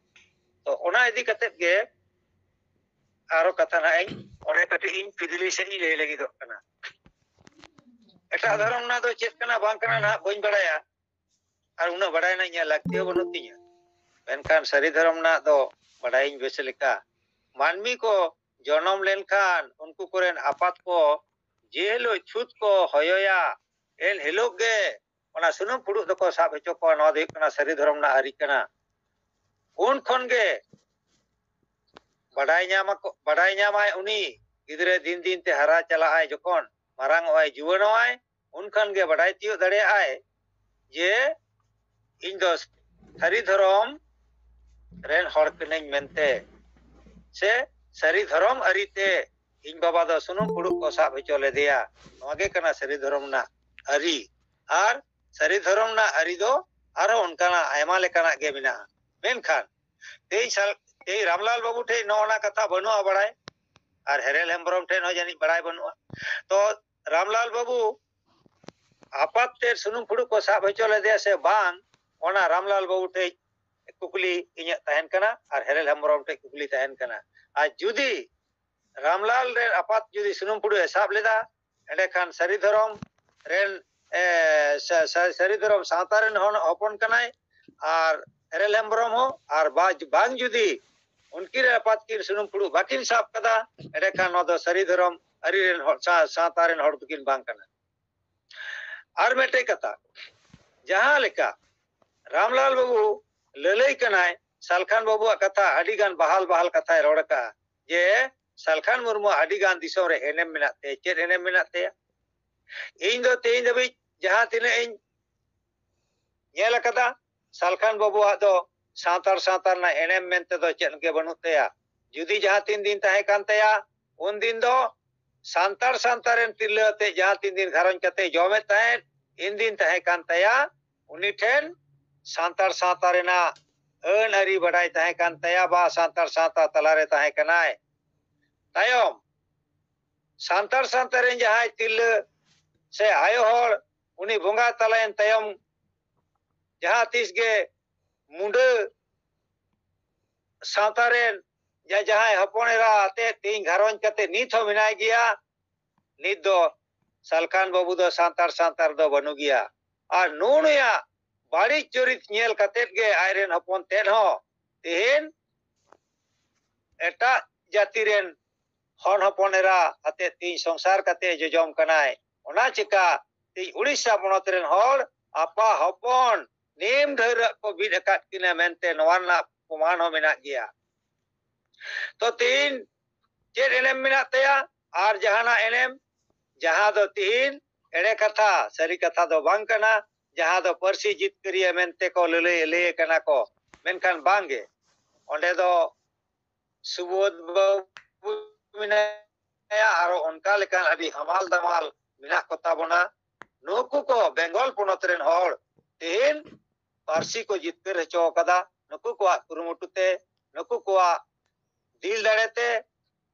ᱛᱚ ᱚᱱᱟ ᱤᱫᱤ ᱠᱟᱛᱮᱫ ᱜᱮ ᱟᱨᱚ ᱠᱟᱛᱷᱟ ᱱᱟᱦᱟᱜ ᱤᱧ ᱚᱸᱰᱮ ᱠᱟᱹᱴᱤᱡ ᱤᱧ ᱯᱤᱫᱽᱞᱤ ᱥᱮᱫ ᱤᱧ ᱞᱟᱹᱭ ᱞᱟᱹᱜᱤᱫᱚᱜ ᱠᱟᱱᱟ᱾ ᱮᱴᱟᱜ ᱫᱷᱚᱨᱚᱢ ᱨᱮᱱᱟᱜ ᱫᱚ ᱪᱮᱫ ᱠᱟᱱᱟ ᱵᱟᱝ ᱠᱟᱱᱟ ᱱᱟᱦᱟᱜ ᱵᱟᱹᱧ ᱵᱟᱲᱟᱭᱟ, ᱟᱨ ᱩᱱᱟᱹᱜ ᱵᱟᱲᱟᱭ ᱨᱮᱱᱟᱜ ᱤᱧᱟᱹᱜ ᱞᱟᱹᱠᱛᱤ ᱦᱚᱸ ᱵᱟᱹᱱᱩᱜ ᱛᱤᱧᱟᱹ᱾ ᱢᱮᱱᱠᱷᱟᱱ ᱥᱟᱹᱨᱤ ᱫᱷᱚᱨᱚᱢ ᱨᱮᱱᱟᱜ ᱫᱚ ᱵᱟᱲᱟᱭᱟᱹᱧ ᱵᱮᱥ ᱞᱮᱠᱟ᱾ ᱢᱟᱹᱱᱢᱤ ᱠᱚ ᱡᱚᱱᱚᱢ ᱞᱮᱱᱠᱷᱟᱱ ᱩᱱᱠᱩ ᱠᱚᱨᱮᱱ ᱟᱯᱟᱛ ᱠᱚ ᱡᱮ ᱦᱤᱞᱳᱜ ᱪᱷᱩᱛ ᱠᱚ ᱦᱚᱭᱚᱭᱟ, ᱮᱱ ᱦᱤᱞᱳᱜ ᱜᱮ ᱚᱱᱟ ᱥᱩᱱᱩᱢ ᱯᱷᱩᱲᱩᱜ ᱫᱚᱠᱚ ᱥᱟᱵ ᱦᱚᱪᱚ ᱠᱚᱣᱟ᱾ ᱱᱚᱣᱟ ᱫᱚ ᱦᱩᱭᱩᱜ ᱠᱟᱱᱟ ᱥᱟᱹᱨᱤ ᱫᱷᱚᱨᱚᱢ ᱨᱮᱱᱟᱜ ᱟᱹᱨᱤ ᱠᱟᱱᱟ᱾ ᱩᱱ ᱠᱷᱚᱱ ᱜᱮ ᱵᱟᱰᱟᱭ ᱧᱟᱢ ᱟᱠᱚ, ᱵᱟᱰᱟᱭ ᱧᱟᱢᱟᱭ ᱩᱱᱤ ᱜᱤᱫᱽᱨᱟᱹ ᱫᱤᱱ ᱫᱤᱱ ᱛᱮ ᱦᱟᱨᱟ ᱪᱟᱞᱟᱜ ᱟᱭ, ᱡᱚᱠᱷᱚᱱ ᱢᱟᱨᱟᱝ ᱚᱜ ᱟᱭ, ᱡᱩᱣᱟᱹᱱᱚᱜ ᱟᱭ, ᱩᱱ ᱠᱷᱚᱱ ᱜᱮ ᱵᱟᱰᱟᱭ ᱛᱤᱭᱳᱜ ᱫᱟᱲᱮᱭᱟᱜ ᱟᱭ ᱡᱮ ᱤᱧ ᱫᱚ ᱥᱟᱹᱨᱤ ᱫᱷᱚᱨᱚᱢ ᱨᱮᱱ ᱦᱚᱲ ᱠᱟᱹᱱᱟᱹᱧ ᱢᱮᱱᱛᱮ, ᱥᱮ ᱥᱟᱹᱨᱤ ᱫᱷᱚᱨᱚᱢ ᱟᱹᱨᱤᱛᱮ ᱤᱧ ᱵᱟᱵᱟ ᱫᱚ ᱥᱩᱱᱩᱢ ᱯᱷᱩᱲᱩᱜ ᱠᱚ ᱥᱟᱵ ᱦᱚᱪᱚ ᱞᱮᱫᱮᱭᱟ᱾ ᱱᱚᱣᱟ ᱜᱮ ᱠᱟᱱᱟ ᱥᱟᱹᱨᱤ ᱫᱷᱚᱨᱚᱢ ᱨᱮᱱᱟᱜ ᱟᱹᱨᱤ᱾ ᱟᱨ ᱥᱟᱹᱨᱤ ᱫᱷᱚᱨᱚᱢ ᱨᱮᱱᱟᱜ ᱟᱹᱨᱤ ᱫᱚ ᱟᱨᱦᱚᱸ ᱚᱱᱠᱟᱱᱟᱜ ᱟᱭᱢᱟ ᱞᱮᱠᱟᱱᱟᱜ ᱜᱮ ᱢᱮᱱᱟᱜᱼᱟ᱾ ᱢᱮᱱᱠᱷᱟᱱ ᱛᱮᱦᱮᱧ ᱥᱟᱞ-, ᱛᱮᱦᱮᱧ ᱨᱟᱢᱞᱟᱞ ᱵᱟᱹᱵᱩ ᱴᱷᱮᱱ ᱱᱚᱜᱼᱚ ᱱᱟ ᱠᱟᱛᱷᱟ ᱵᱟᱹᱱᱩᱜᱼᱟ ᱵᱟᱲᱟᱭ, ᱟᱨ ᱦᱮᱨᱮᱞ ᱦᱮᱢᱵᱨᱚᱢ ᱴᱷᱮᱱ ᱦᱚᱸ ᱡᱟᱹᱱᱤᱡ ᱵᱟᱲᱟᱭ ᱵᱟᱹᱱᱩᱜᱼᱟ᱾ ᱛᱚ ᱨᱟᱢᱞᱟᱞ ᱵᱟᱹᱵᱩ ᱟᱯᱟᱛ ᱛᱮ ᱥᱩᱱᱩᱢ ᱯᱷᱩᱲᱩᱜ ᱠᱚ ᱥᱟᱵ ᱦᱚᱪᱚ ᱞᱮᱫᱮᱭᱟ ᱥᱮ ᱵᱟᱝ, ᱚᱱᱟ ᱨᱟᱢᱞᱟᱞ ᱵᱟᱹᱵᱩ ᱴᱷᱮᱱ ᱠᱩᱠᱞᱤ ᱤᱧᱟᱹᱜ ᱛᱟᱦᱮᱱ ᱠᱟᱱᱟ ᱟᱨ ᱦᱮᱨᱮᱞ ᱦᱮᱢᱵᱨᱚᱢ ᱴᱷᱮᱱ ᱠᱩᱠᱞᱤ ᱛᱟᱦᱮᱱ ᱠᱟᱱᱟ᱾ ᱟᱨ ᱡᱩᱫᱤ ᱨᱟᱢᱞᱟᱞ ᱨᱮᱱ ᱟᱯᱟᱛ ᱡᱩᱫᱤ ᱥᱩᱱᱩᱢ ᱯᱷᱩᱲᱩᱜ ᱮ ᱥᱟᱵ ᱞᱮᱫᱟ, ᱮᱸᱰᱮᱠᱷᱟᱱ ᱥᱟᱹᱨᱤ ᱫᱷᱚᱨᱚᱢ ᱨᱮᱱ, ᱮ, ᱥᱟ-, ᱥᱟ-, ᱥᱟᱹᱨᱤ ᱫᱷᱚᱨᱚᱢ ᱥᱟᱶᱛᱟ ᱨᱮᱱ ᱦᱚᱱ-, ᱦᱚᱯᱚᱱ ᱠᱟᱱᱟᱭ, ᱟᱨ ᱦᱮᱨᱮᱞ ᱦᱮᱢᱵᱨᱚᱢ ᱦᱚᱸ, ᱟᱨ ᱵᱟ-, ᱵᱟᱝ ᱡᱩᱫᱤ ᱩᱱᱠᱤᱱ ᱨᱮᱱ ᱟᱯᱟᱛ ᱠᱤᱱ ᱥᱩᱱᱩᱢ ᱯᱷᱩᱲᱩᱜ ᱵᱟᱹᱠᱤᱱ ᱥᱟᱵ ᱠᱟᱫᱟ, ᱮᱸᱰᱮᱠᱷᱟᱱ ᱱᱚᱣᱟ ᱫᱚ ᱥᱟᱹᱨᱤ ᱫᱷᱚᱨᱚᱢ ᱟᱹᱨᱤ ᱨᱮᱱ ᱦᱚᱲ, ᱥᱟ-, ᱥᱟᱶᱛᱟ ᱨᱮᱱ ᱦᱚᱲ ᱫᱚᱠᱤᱱ ᱵᱟᱝ ᱠᱟᱱᱟ᱾ ᱟᱨ ᱢᱤᱫᱴᱮᱡ ᱠᱟᱛᱷᱟ, ᱡᱟᱦᱟᱸ ᱞᱮᱠᱟ ᱨᱟᱢᱞᱟᱞ ᱵᱟᱹᱵᱩ ᱞᱟᱹᱞᱟᱹᱭ ᱠᱟᱱᱟᱭ, ᱥᱟᱞᱠᱷᱟᱱ ᱵᱟᱹᱵᱩᱣᱟᱜ ᱠᱟᱛᱷᱟ ᱟᱹᱰᱤ ᱜᱟᱱ ᱵᱟᱦᱟᱞ ᱵᱟᱦᱟᱞ ᱠᱟᱛᱷᱟᱭ ᱨᱚᱲ ᱟᱠᱟᱫᱼᱟ ᱡᱮ ᱥᱟᱞᱠᱷᱟᱱ ᱢᱩᱨᱢᱩ ᱟᱹᱰᱤ ᱜᱟᱱ ᱫᱤᱥᱚᱢ ᱨᱮ ᱮᱱᱮᱢ ᱢᱮᱱᱟᱜ ᱛᱟᱭᱟ᱾ ᱪᱮᱫ ᱮᱱᱮᱢ ᱢᱮᱱᱟᱜ ᱛᱟᱭᱟ? ᱤᱧ ᱫᱚ ᱛᱮᱦᱮᱧ ᱫᱷᱟᱹᱵᱤᱡ ᱡᱟᱦᱟᱸ ᱛᱤᱱᱟᱹᱜ ᱤᱧ ᱧᱮᱞ ᱟᱠᱟᱫᱟ, ᱥᱟᱞᱠᱷᱟᱱ ᱵᱟᱹᱵᱩᱣᱟᱜ ᱫᱚ ᱥᱟᱱᱛᱟᱲ ᱥᱟᱶᱛᱟ ᱨᱮᱱᱟᱜ ᱮᱱᱮᱢ ᱢᱮᱱᱛᱮ ᱫᱚ ᱪᱮᱫ ᱜᱮ ᱵᱟᱹᱱᱩᱜ ᱛᱟᱭᱟ᱾ ᱡᱩᱫᱤ ᱡᱟᱦᱟᱸ ᱛᱤᱱ ᱫᱤᱱ ᱛᱟᱦᱮᱸ ᱠᱟᱱ ᱛᱟᱭᱟ, ᱩᱱ ᱫᱤᱱ ᱫᱚ ᱥᱟᱱᱛᱟᱲ ᱥᱟᱶᱛᱟ ᱨᱮᱱ ᱛᱤᱨᱞᱟᱹ ᱟᱛᱮ ᱡᱟᱦᱟᱸ ᱛᱤᱱ ᱫᱤᱱ ᱜᱷᱟᱨᱚᱸᱡᱽ ᱠᱟᱛᱮ ᱡᱚᱢᱮᱫ ᱛᱟᱦᱮᱸᱫ, ᱤᱱ ᱫᱤᱱ ᱛᱟᱦᱮᱸ ᱠᱟᱱ ᱛᱟᱭᱟ᱾ ᱩᱱᱤ ᱴᱷᱮᱱ ᱥᱟᱱᱛᱟᱲ ᱥᱟᱶᱛᱟ ᱨᱮᱱᱟᱜ ᱟᱹᱱ ᱟᱹᱨᱤ ᱵᱟᱰᱟᱭ ᱛᱟᱦᱮᱸ ᱠᱟᱱ ᱛᱟᱭᱟ, ᱵᱟ ᱥᱟᱱᱛᱟᱲ ᱥᱟᱶᱛᱟ ᱛᱟᱞᱟᱨᱮ ᱛᱟᱦᱮᱸ ᱠᱟᱱᱟᱭ᱾ ᱛᱟᱭᱚᱢ ᱥᱟᱱᱛᱟᱲ ᱥᱟᱶᱛᱟ ᱨᱮᱱ ᱡᱟᱦᱟᱸᱭ ᱛᱤᱨᱞᱟᱹ ᱥᱮ ᱟᱭᱳ ᱦᱚᱲ ᱩᱱᱤ ᱵᱚᱸᱜᱟ ᱛᱟᱞᱟᱭᱮᱱ ᱛᱟᱭᱚᱢ ᱡᱟᱦᱟᱸ ᱛᱤᱥ ᱜᱮ ᱢᱩᱰᱟᱹ ᱥᱟᱶᱛᱟ ᱨᱮᱱ ᱡᱟ-, ᱡᱟᱦᱟᱸᱭ ᱦᱚᱯᱚᱱ ᱮᱨᱟ ᱟᱛᱮ ᱛᱮᱦᱮᱧ ᱜᱷᱟᱨᱚᱸᱡᱽ ᱠᱟᱛᱮ ᱱᱤᱛ ᱦᱚᱸ ᱢᱮᱱᱟᱭ ᱜᱮᱭᱟ᱾ ᱱᱤᱛ ᱫᱚ ᱥᱟᱞᱠᱷᱟᱱ ᱵᱟᱹᱵᱩ ᱫᱚ ᱥᱟᱱᱛᱟᱲ ᱥᱟᱶᱛᱟ ᱨᱮᱫᱚ ᱵᱟᱹᱱᱩᱜ ᱜᱮᱭᱟ᱾ ᱟᱨ ᱱᱩᱜᱼᱩ ᱱᱩᱭᱟᱜ ᱵᱟᱹᱲᱤᱡ ᱪᱚᱨᱤᱛ ᱧᱮᱞ ᱠᱟᱛᱮ ᱜᱮ ᱟᱡᱨᱮᱱ ᱦᱚᱯᱚᱱ ᱛᱮᱫ ᱦᱚᱸ ᱛᱮᱦᱮᱧ ᱮᱴᱟᱜ ᱡᱟᱹᱛᱤ ᱨᱮᱱ ᱦᱚᱱ ᱦᱚᱯᱚᱱ ᱮᱨᱟ ᱟᱛᱮ ᱛᱮᱦᱮᱧ ᱥᱚᱝᱥᱟᱨ ᱠᱟᱛᱮ ᱡᱚᱡᱚᱢ ᱠᱟᱱᱟᱭ᱾ ᱚᱱᱟ ᱪᱮᱠᱟ ᱛᱮᱦᱮᱧ ᱩᱲᱤᱥᱥᱟ ᱯᱚᱱᱚᱛ ᱨᱮᱱ ᱦᱚᱲ ᱟᱯᱟ ᱦᱚᱯᱚᱱ ᱱᱤᱢ ᱰᱷᱟᱹᱨᱟᱹᱜ ᱠᱚ ᱵᱤᱫ ᱟᱠᱟᱫ ᱠᱤᱱᱟ ᱢᱮᱱᱛᱮ ᱱᱚᱣᱟ ᱨᱮᱱᱟᱜ ᱯᱨᱚᱢᱟᱱ ᱦᱚᱸ ᱢᱮᱱᱟᱜ ᱜᱮᱭᱟ᱾ ᱛᱚ ᱛᱮᱦᱮᱧ ᱪᱮᱫ ᱮᱱᱮᱢ ᱢᱮᱱᱟᱜ ᱛᱟᱭᱟ? ᱟᱨ ᱡᱟᱦᱟᱱᱟᱜ ᱮᱱᱮᱢ, ᱡᱟᱦᱟᱸ ᱫᱚ ᱛᱮᱦᱮᱧ ᱮᱲᱮ ᱠᱟᱛᱷᱟ, ᱥᱟᱹᱨᱤ ᱠᱟᱛᱷᱟ ᱫᱚ ᱵᱟᱝ ᱠᱟᱱᱟ᱾ ᱡᱟᱦᱟᱸ ᱫᱚ ᱯᱟᱹᱨᱥᱤ ᱡᱤᱛᱠᱟᱹᱨᱤᱭᱟᱹ ᱢᱮᱱᱛᱮ ᱠᱚ ᱞᱟᱹᱞᱟᱹᱭ ᱞᱟᱹᱭ ᱠᱟᱱᱟ ᱠᱚ, ᱢᱮᱱᱠᱷᱟᱱ ᱵᱟᱝᱜᱮ, ᱚᱸᱰᱮ ᱫᱚ ᱥᱩᱵᱳᱫᱷ ᱵᱟᱹᱵᱩ ᱢᱮᱱᱟᱭᱟ, ᱟᱨᱚ ᱚᱱᱠᱟ ᱞᱮᱠᱟᱱ ᱟᱹᱰᱤ ᱦᱟᱢᱟᱞ ᱫᱟᱢᱟᱞ ᱢᱮᱱᱟᱜ ᱠᱚᱛᱟ ᱵᱚᱱᱟ᱾ ᱱᱩᱠᱩ ᱠᱚ ᱵᱮᱝᱜᱚᱞ ᱯᱚᱱᱚᱛ ᱨᱮᱱ ᱦᱚᱲ ᱛᱮᱦᱮᱧ ᱯᱟᱹᱨᱥᱤ ᱠᱚ ᱡᱤᱛᱠᱟᱹᱨ ᱦᱚᱪᱚ ᱟᱠᱟᱫᱟ᱾ ᱱᱩᱠᱩ ᱠᱚᱣᱟᱜ ᱠᱩᱨᱩᱢᱩᱴᱩ ᱛᱮ, ᱱᱩᱠᱩ ᱠᱚᱣᱟᱜ ᱫᱤᱞ ᱫᱟᱲᱮ ᱛᱮ,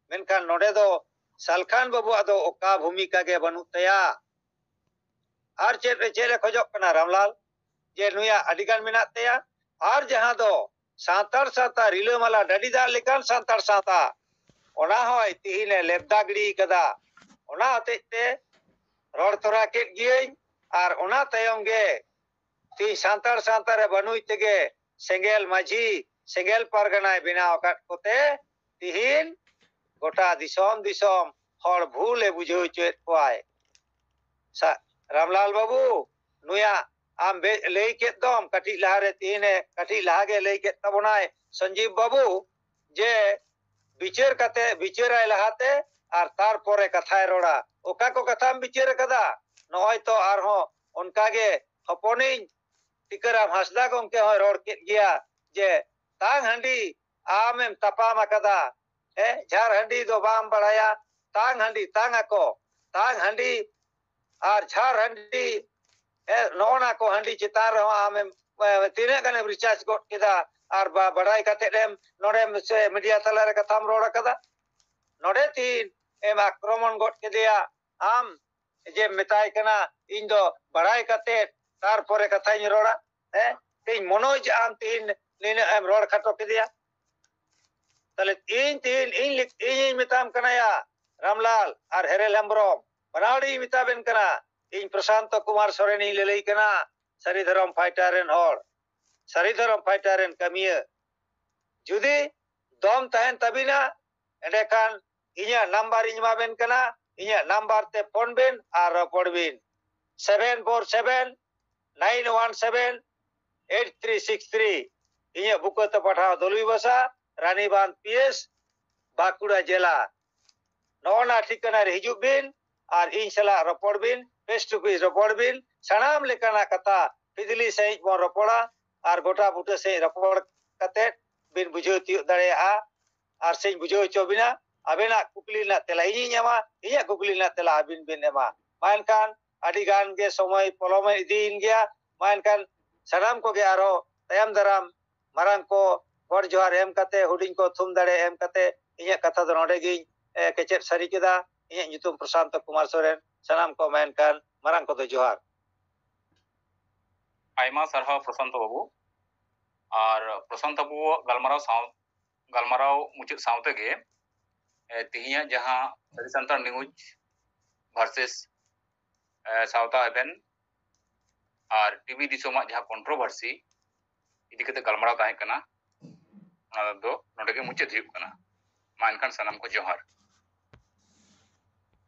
ᱢᱮᱱᱠᱷᱟᱱ ᱱᱚᱰᱮ ᱫᱚ ᱥᱟᱞᱠᱷᱟᱱ ᱵᱟᱹᱵᱩᱣᱟᱜ ᱫᱚ ᱚᱠᱟ ᱵᱷᱩᱢᱤᱠᱟ ᱜᱮ ᱵᱟᱹᱱᱩᱜ ᱛᱟᱭᱟ᱾ ᱟᱨ ᱪᱮᱫ ᱨᱮ ᱪᱮᱫ ᱮ ᱠᱷᱚᱡᱚᱜ ᱠᱟᱱᱟ ᱨᱟᱢᱞᱟᱞ, ᱡᱮ ᱱᱩᱭᱟᱜ ᱟᱹᱰᱤ ᱜᱟᱱ ᱢᱮᱱᱟᱜ ᱛᱟᱭᱟ, ᱟᱨ ᱡᱟᱦᱟᱸ ᱫᱚ ᱥᱟᱱᱛᱟᱲ ᱥᱟᱶᱛᱟ ᱨᱤᱞᱟᱹᱢᱟᱞᱟ ᱰᱟᱹᱰᱤ ᱫᱟᱜ ᱞᱮᱠᱟᱱ ᱥᱟᱱᱛᱟᱲ ᱥᱟᱶᱛᱟ, ᱚᱱᱟ ᱦᱚᱸᱭ ᱛᱤᱦᱤᱧ ᱮ ᱞᱮᱵᱫᱟ ᱜᱤᱰᱤ ᱠᱟᱫᱟ᱾ ᱚᱱᱟ ᱦᱚᱛᱮᱡ ᱛᱮ ᱨᱚᱲ ᱛᱚᱨᱟ ᱠᱮᱫ ᱜᱤᱭᱟᱹᱧ, ᱟᱨ ᱚᱱᱟ ᱛᱟᱭᱚᱢ ᱜᱮ ᱛᱤᱦᱤᱧ ᱥᱟᱱᱛᱟᱲ ᱥᱟᱶᱛᱟ ᱨᱮ ᱵᱟᱹᱱᱩᱭ ᱛᱮᱜᱮ ᱥᱮᱸᱜᱮᱞ ᱢᱟᱹᱡᱷᱤ, ᱥᱮᱸᱜᱮᱞ ᱯᱟᱨᱜᱟᱱᱟᱭ ᱵᱮᱱᱟᱣ ᱟᱠᱟᱫ ᱠᱚᱛᱮ ᱛᱤᱦᱤᱧ ᱜᱚᱴᱟ ᱫᱤᱥᱚᱢ ᱫᱤᱥᱚᱢ ᱦᱚᱲ ᱵᱷᱩᱞ ᱮ ᱵᱩᱡᱷᱟᱹᱣ ᱦᱚᱪᱚᱭᱮᱫ ᱠᱚᱣᱟᱭ᱾ ᱥᱟ-, ᱨᱟᱢᱞᱟᱞ ᱵᱟᱹᱵᱩ, ᱱᱩᱭᱟᱜ ᱟᱢ ᱵᱮ-, ᱞᱟᱹᱭ ᱠᱮᱫ ᱫᱚᱢ ᱠᱟᱹᱴᱤᱡ ᱞᱟᱦᱟᱨᱮ, ᱛᱤᱦᱤᱧᱮ ᱠᱟᱹᱴᱤᱡ ᱞᱟᱦᱟ ᱜᱮ ᱞᱟᱹᱭ ᱠᱮᱫ ᱛᱟᱵᱚᱱᱟᱭ ᱥᱚᱧᱡᱤᱵ ᱵᱟᱹᱵᱩ, ᱡᱮ ᱵᱤᱪᱟᱹᱨ ᱠᱟᱛᱮ, ᱵᱤᱪᱟᱹᱨᱟᱭ ᱞᱟᱦᱟᱛᱮ ᱟᱨ ᱛᱟᱨᱯᱚᱨᱮ ᱠᱟᱛᱷᱟᱭ ᱨᱚᱲᱟ᱾ ᱚᱠᱟ ᱠᱚ ᱠᱟᱛᱷᱟᱢ ᱵᱤᱪᱟᱹᱨ ᱟᱠᱟᱫᱟ? ᱱᱚᱜᱼᱚᱭ ᱛᱚ ᱟᱨᱦᱚᱸ ᱚᱱᱠᱟ ᱜᱮ ᱦᱚᱯᱚᱱᱤᱧ ᱴᱤᱠᱟᱹᱨᱟᱢ ᱦᱟᱸᱥᱫᱟ ᱜᱚᱢᱠᱮ ᱦᱚᱸᱭ ᱨᱚᱲ ᱠᱮᱫ ᱜᱮᱭᱟ ᱡᱮ ᱛᱟᱝ ᱦᱟᱺᱰᱤ ᱟᱢᱮᱢ ᱛᱟᱯᱟᱢ ᱟᱠᱟᱫᱟ, ᱦᱮᱸ, ᱡᱷᱟᱨ ᱦᱟᱺᱰᱤ ᱫᱚ ᱵᱟᱢ ᱵᱟᱲᱟᱭᱟ, ᱛᱟᱝ ᱦᱟᱺᱰᱤ, ᱛᱟᱝ ᱟᱠᱚ, ᱛᱟᱝ ᱦᱟᱺᱰᱤ ᱟᱨ ᱡᱷᱟᱨ ᱦᱟᱺᱰᱤ, ᱦᱮᱸ, ᱱᱚᱜᱼᱚ ᱱᱟ ᱠᱚ ᱦᱟᱺᱰᱤ ᱪᱮᱛᱟᱱ ᱨᱮᱦᱚᱸ ᱟᱢᱮᱢ, ᱮ, ᱛᱤᱱᱟᱹᱜ ᱜᱟᱱᱮᱢ ᱨᱤᱥᱟᱨᱪ ᱜᱚᱫ ᱠᱮᱫᱟ ᱟᱨ ᱵᱟ-, ᱵᱟᱲᱟᱭ ᱠᱟᱛᱮᱫ ᱮᱢ ᱱᱚᱰᱮᱢ ᱥᱮ ᱢᱤᱰᱤᱭᱟ ᱛᱟᱞᱟᱨᱮ ᱠᱟᱛᱷᱟᱢ ᱨᱚᱲ ᱟᱠᱟᱫᱟ? ᱱᱚᱰᱮ ᱛᱤᱦᱤᱧ ᱮᱢ ᱟᱠᱨᱚᱢᱚᱱ ᱜᱚᱫ ᱠᱮᱫᱮᱭᱟ, ᱟᱢ ᱡᱮ ᱢᱮᱛᱟᱭ ᱠᱟᱱᱟ, ᱤᱧ ᱫᱚ ᱵᱟᱲᱟᱭ ᱠᱟᱛᱮ ᱛᱟᱨᱯᱚᱨᱮ ᱠᱟᱛᱷᱟᱧ ᱨᱚᱲᱟ, ᱦᱮᱸ? ᱛᱮᱦᱮᱧ ᱢᱚᱱᱳᱡᱽ ᱟᱢ ᱛᱮᱦᱮᱧ ᱱᱤᱱᱟᱹᱜ ᱮᱢ ᱨᱚᱲ ᱠᱷᱟᱴᱚ ᱠᱮᱫᱮᱭᱟ᱾ ᱛᱟᱦᱞᱮ ᱤᱧ ᱛᱮᱦᱮᱧ ᱤᱧ ᱞᱮ-, ᱤᱧᱤᱧ ᱢᱮᱛᱟᱢ ᱠᱟᱱᱟᱭᱟ, ᱨᱟᱢᱞᱟᱞ ᱟᱨ ᱦᱮᱨᱮᱞ ᱦᱮᱢᱵᱨᱚᱢ, ᱵᱟᱱᱟ ᱦᱚᱲᱤᱧ ᱢᱮᱛᱟ ᱵᱮᱱ ᱠᱟᱱᱟ, ᱤᱧ ᱯᱨᱚᱥᱟᱱᱛᱚ ᱠᱩᱢᱟᱨ ᱥᱚᱨᱮᱱᱤᱧ ᱞᱟᱹᱞᱟᱹᱭ ᱠᱟᱱᱟ, ᱥᱟᱹᱨᱤ ᱫᱷᱚᱨᱚᱢ ᱯᱷᱟᱭᱴᱟᱨ ᱨᱮᱱ ᱦᱚᱲ, ᱥᱟᱹᱨᱤ ᱫᱷᱚᱨᱚᱢ ᱯᱷᱟᱭᱴᱟᱨ ᱨᱮᱱ ᱠᱟᱹᱢᱤᱭᱟᱹ᱾ ᱡᱩᱫᱤ ᱫᱚᱢ ᱛᱟᱦᱮᱱ ᱛᱟᱹᱵᱤᱱᱟ, ᱮᱸᱰᱮᱠᱷᱟᱱ ᱤᱧᱟᱹᱜ ᱱᱟᱢᱵᱟᱨ ᱤᱧ ᱮᱢᱟ ᱵᱮᱱ ᱠᱟᱱᱟ, ᱤᱧᱟᱹᱜ ᱱᱟᱢᱵᱟᱨ ᱛᱮ ᱯᱷᱳᱱ ᱵᱮᱱ ᱟᱨ ᱨᱚᱯᱚᱲ ᱵᱤᱱ᱾ Seven four seven nine one seven eight three six three᱾ ᱤᱧᱟᱹᱜ ᱵᱩᱠᱟᱹ ᱛᱮ ᱯᱟᱴᱷᱟᱣ ᱫᱚᱞᱩᱭ ᱵᱟᱥᱟ, ᱨᱟᱱᱤᱵᱟᱸᱫᱷ ᱯᱤ ᱮᱥ, ᱵᱟᱸᱠᱩᱲᱟ ᱡᱮᱞᱟ᱾ ᱱᱚᱜᱼᱚ ᱱᱟ ᱴᱷᱤᱠᱟᱹᱱᱟ ᱨᱮ ᱦᱤᱡᱩᱜ ᱵᱤᱱ ᱟᱨ ᱤᱧ ᱥᱟᱞᱟᱜ ᱨᱚᱯᱚᱲ ᱵᱤᱱ᱾ face to face ᱨᱚᱯᱚᱲ ᱵᱤᱱ᱾ ᱥᱟᱱᱟᱢ ᱞᱮᱠᱟᱱᱟᱜ ᱠᱟᱛᱷᱟ ᱯᱤᱫᱽᱞᱤ ᱥᱟᱺᱦᱤᱡ ᱵᱚᱱ ᱨᱚᱯᱚᱲᱟ ᱟᱨ ᱜᱚᱴᱟ ᱵᱩᱴᱟᱹ ᱥᱟᱺᱦᱤᱡ ᱨᱚᱯᱚᱲ ᱠᱟᱛᱮ ᱵᱤᱱ ᱵᱩᱡᱷᱟᱹᱣ ᱛᱤᱭᱳᱜ ᱫᱟᱲᱮᱭᱟᱜᱼᱟ᱾ ᱟᱨ ᱥᱮᱧ ᱵᱩᱡᱷᱟᱹᱣ ᱦᱚᱪᱚ ᱵᱤᱱᱟ᱾ ᱟᱵᱮᱱᱟᱜ ᱠᱩᱠᱞᱤ ᱨᱮᱱᱟᱜ ᱛᱮᱞᱟ ᱤᱧᱤᱧ ᱮᱢᱟ, ᱤᱧᱟᱹᱜ ᱠᱩᱠᱞᱤ ᱨᱮᱱᱟᱜ ᱛᱮᱞᱟ ᱟᱹᱵᱤᱱ ᱵᱤᱱ ᱮᱢᱟ᱾ ᱢᱟ ᱮᱱᱠᱷᱟᱱ ᱟᱹᱰᱤ ᱜᱟᱱ ᱜᱮ ᱥᱚᱢᱚᱭ ᱯᱚᱞᱚᱢ ᱤᱫᱤᱭᱮᱱ ᱜᱮᱭᱟ᱾ ᱢᱟ ᱮᱱᱠᱷᱟᱱ ᱥᱟᱱᱟᱢ ᱠᱚᱜᱮ ᱟᱨᱦᱚᱸ ᱛᱟᱭᱚᱢ ᱫᱟᱨᱟᱢ ᱢᱟᱨᱟᱝ ᱠᱚ ᱜᱚᱰ ᱡᱚᱦᱟᱨ ᱮᱢ ᱠᱟᱛᱮ, ᱦᱩᱰᱤᱧ ᱠᱚ ᱛᱷᱩᱢ ᱫᱟᱲᱮ ᱮᱢ ᱠᱟᱛᱮ ᱤᱧᱟᱹᱜ ᱠᱟᱛᱷᱟ ᱫᱚ ᱱᱚᱰᱮ ᱜᱤᱧ, ᱮ, ᱠᱮᱪᱮᱫ ᱥᱟᱹᱨᱤ ᱠᱮᱫᱟ᱾ ᱤᱧᱟᱹᱜ ᱧᱩᱛᱩᱢ ᱯᱨᱚᱥᱟᱱᱛᱚ ᱠᱩᱢᱟᱨ ᱥᱚᱨᱮᱱ᱾ ᱥᱟᱱᱟᱢ ᱠᱚ ᱢᱟ ᱮᱱᱠᱷᱟᱱ ᱢᱟᱨᱟᱝ ᱠᱚᱫᱚ ᱡᱚᱦᱟᱨ᱾ ᱟᱭᱢᱟ ᱥᱟᱨᱦᱟᱣ ᱯᱨᱚᱥᱟᱱᱛᱚ ᱵᱟᱹᱵᱩ᱾ ᱟᱨ ᱯᱨᱚᱥᱟᱱᱛᱚ ᱵᱟᱹᱵᱩᱣᱟᱜ ᱜᱟᱞᱢᱟᱨᱟᱣ ᱥᱟᱶ ᱜᱟᱞᱢᱟᱨᱟᱣ ᱢᱩᱪᱟᱹᱫ ᱥᱟᱶ ᱛᱮᱜᱮ, ᱮ, ᱛᱮᱦᱮᱧᱟᱜ ᱡᱟᱦᱟᱸ ᱥᱟᱹᱨᱤ ᱥᱟᱱᱛᱟᱲ ᱱᱤᱭᱩᱡᱽ ᱵᱷᱟᱨᱥᱮᱥ, ᱮ, ᱥᱟᱶᱛᱟ ᱮᱵᱷᱮᱱ ᱟᱨ ᱴᱤᱵᱷᱤ ᱫᱤᱥᱚᱢᱟᱜ ᱡᱟᱦᱟᱸ ᱠᱚᱱᱴᱨᱳᱵᱷᱟᱨᱥᱤ ᱤᱫᱤ ᱠᱟᱛᱮ ᱜᱟᱞᱢᱟᱨᱟᱣ ᱛᱟᱦᱮᱸ ᱠᱟᱱᱟ, ᱚᱱᱟ ᱫᱚ ᱱᱚᱰᱮ ᱜᱮ ᱢᱩᱪᱟᱹᱫ ᱦᱩᱭᱩᱜ ᱠᱟᱱᱟ᱾ ᱢᱟ ᱮᱱᱠᱷᱟᱱ ᱥᱟᱱᱟᱢ ᱠᱚ ᱡᱚᱦᱟᱨ᱾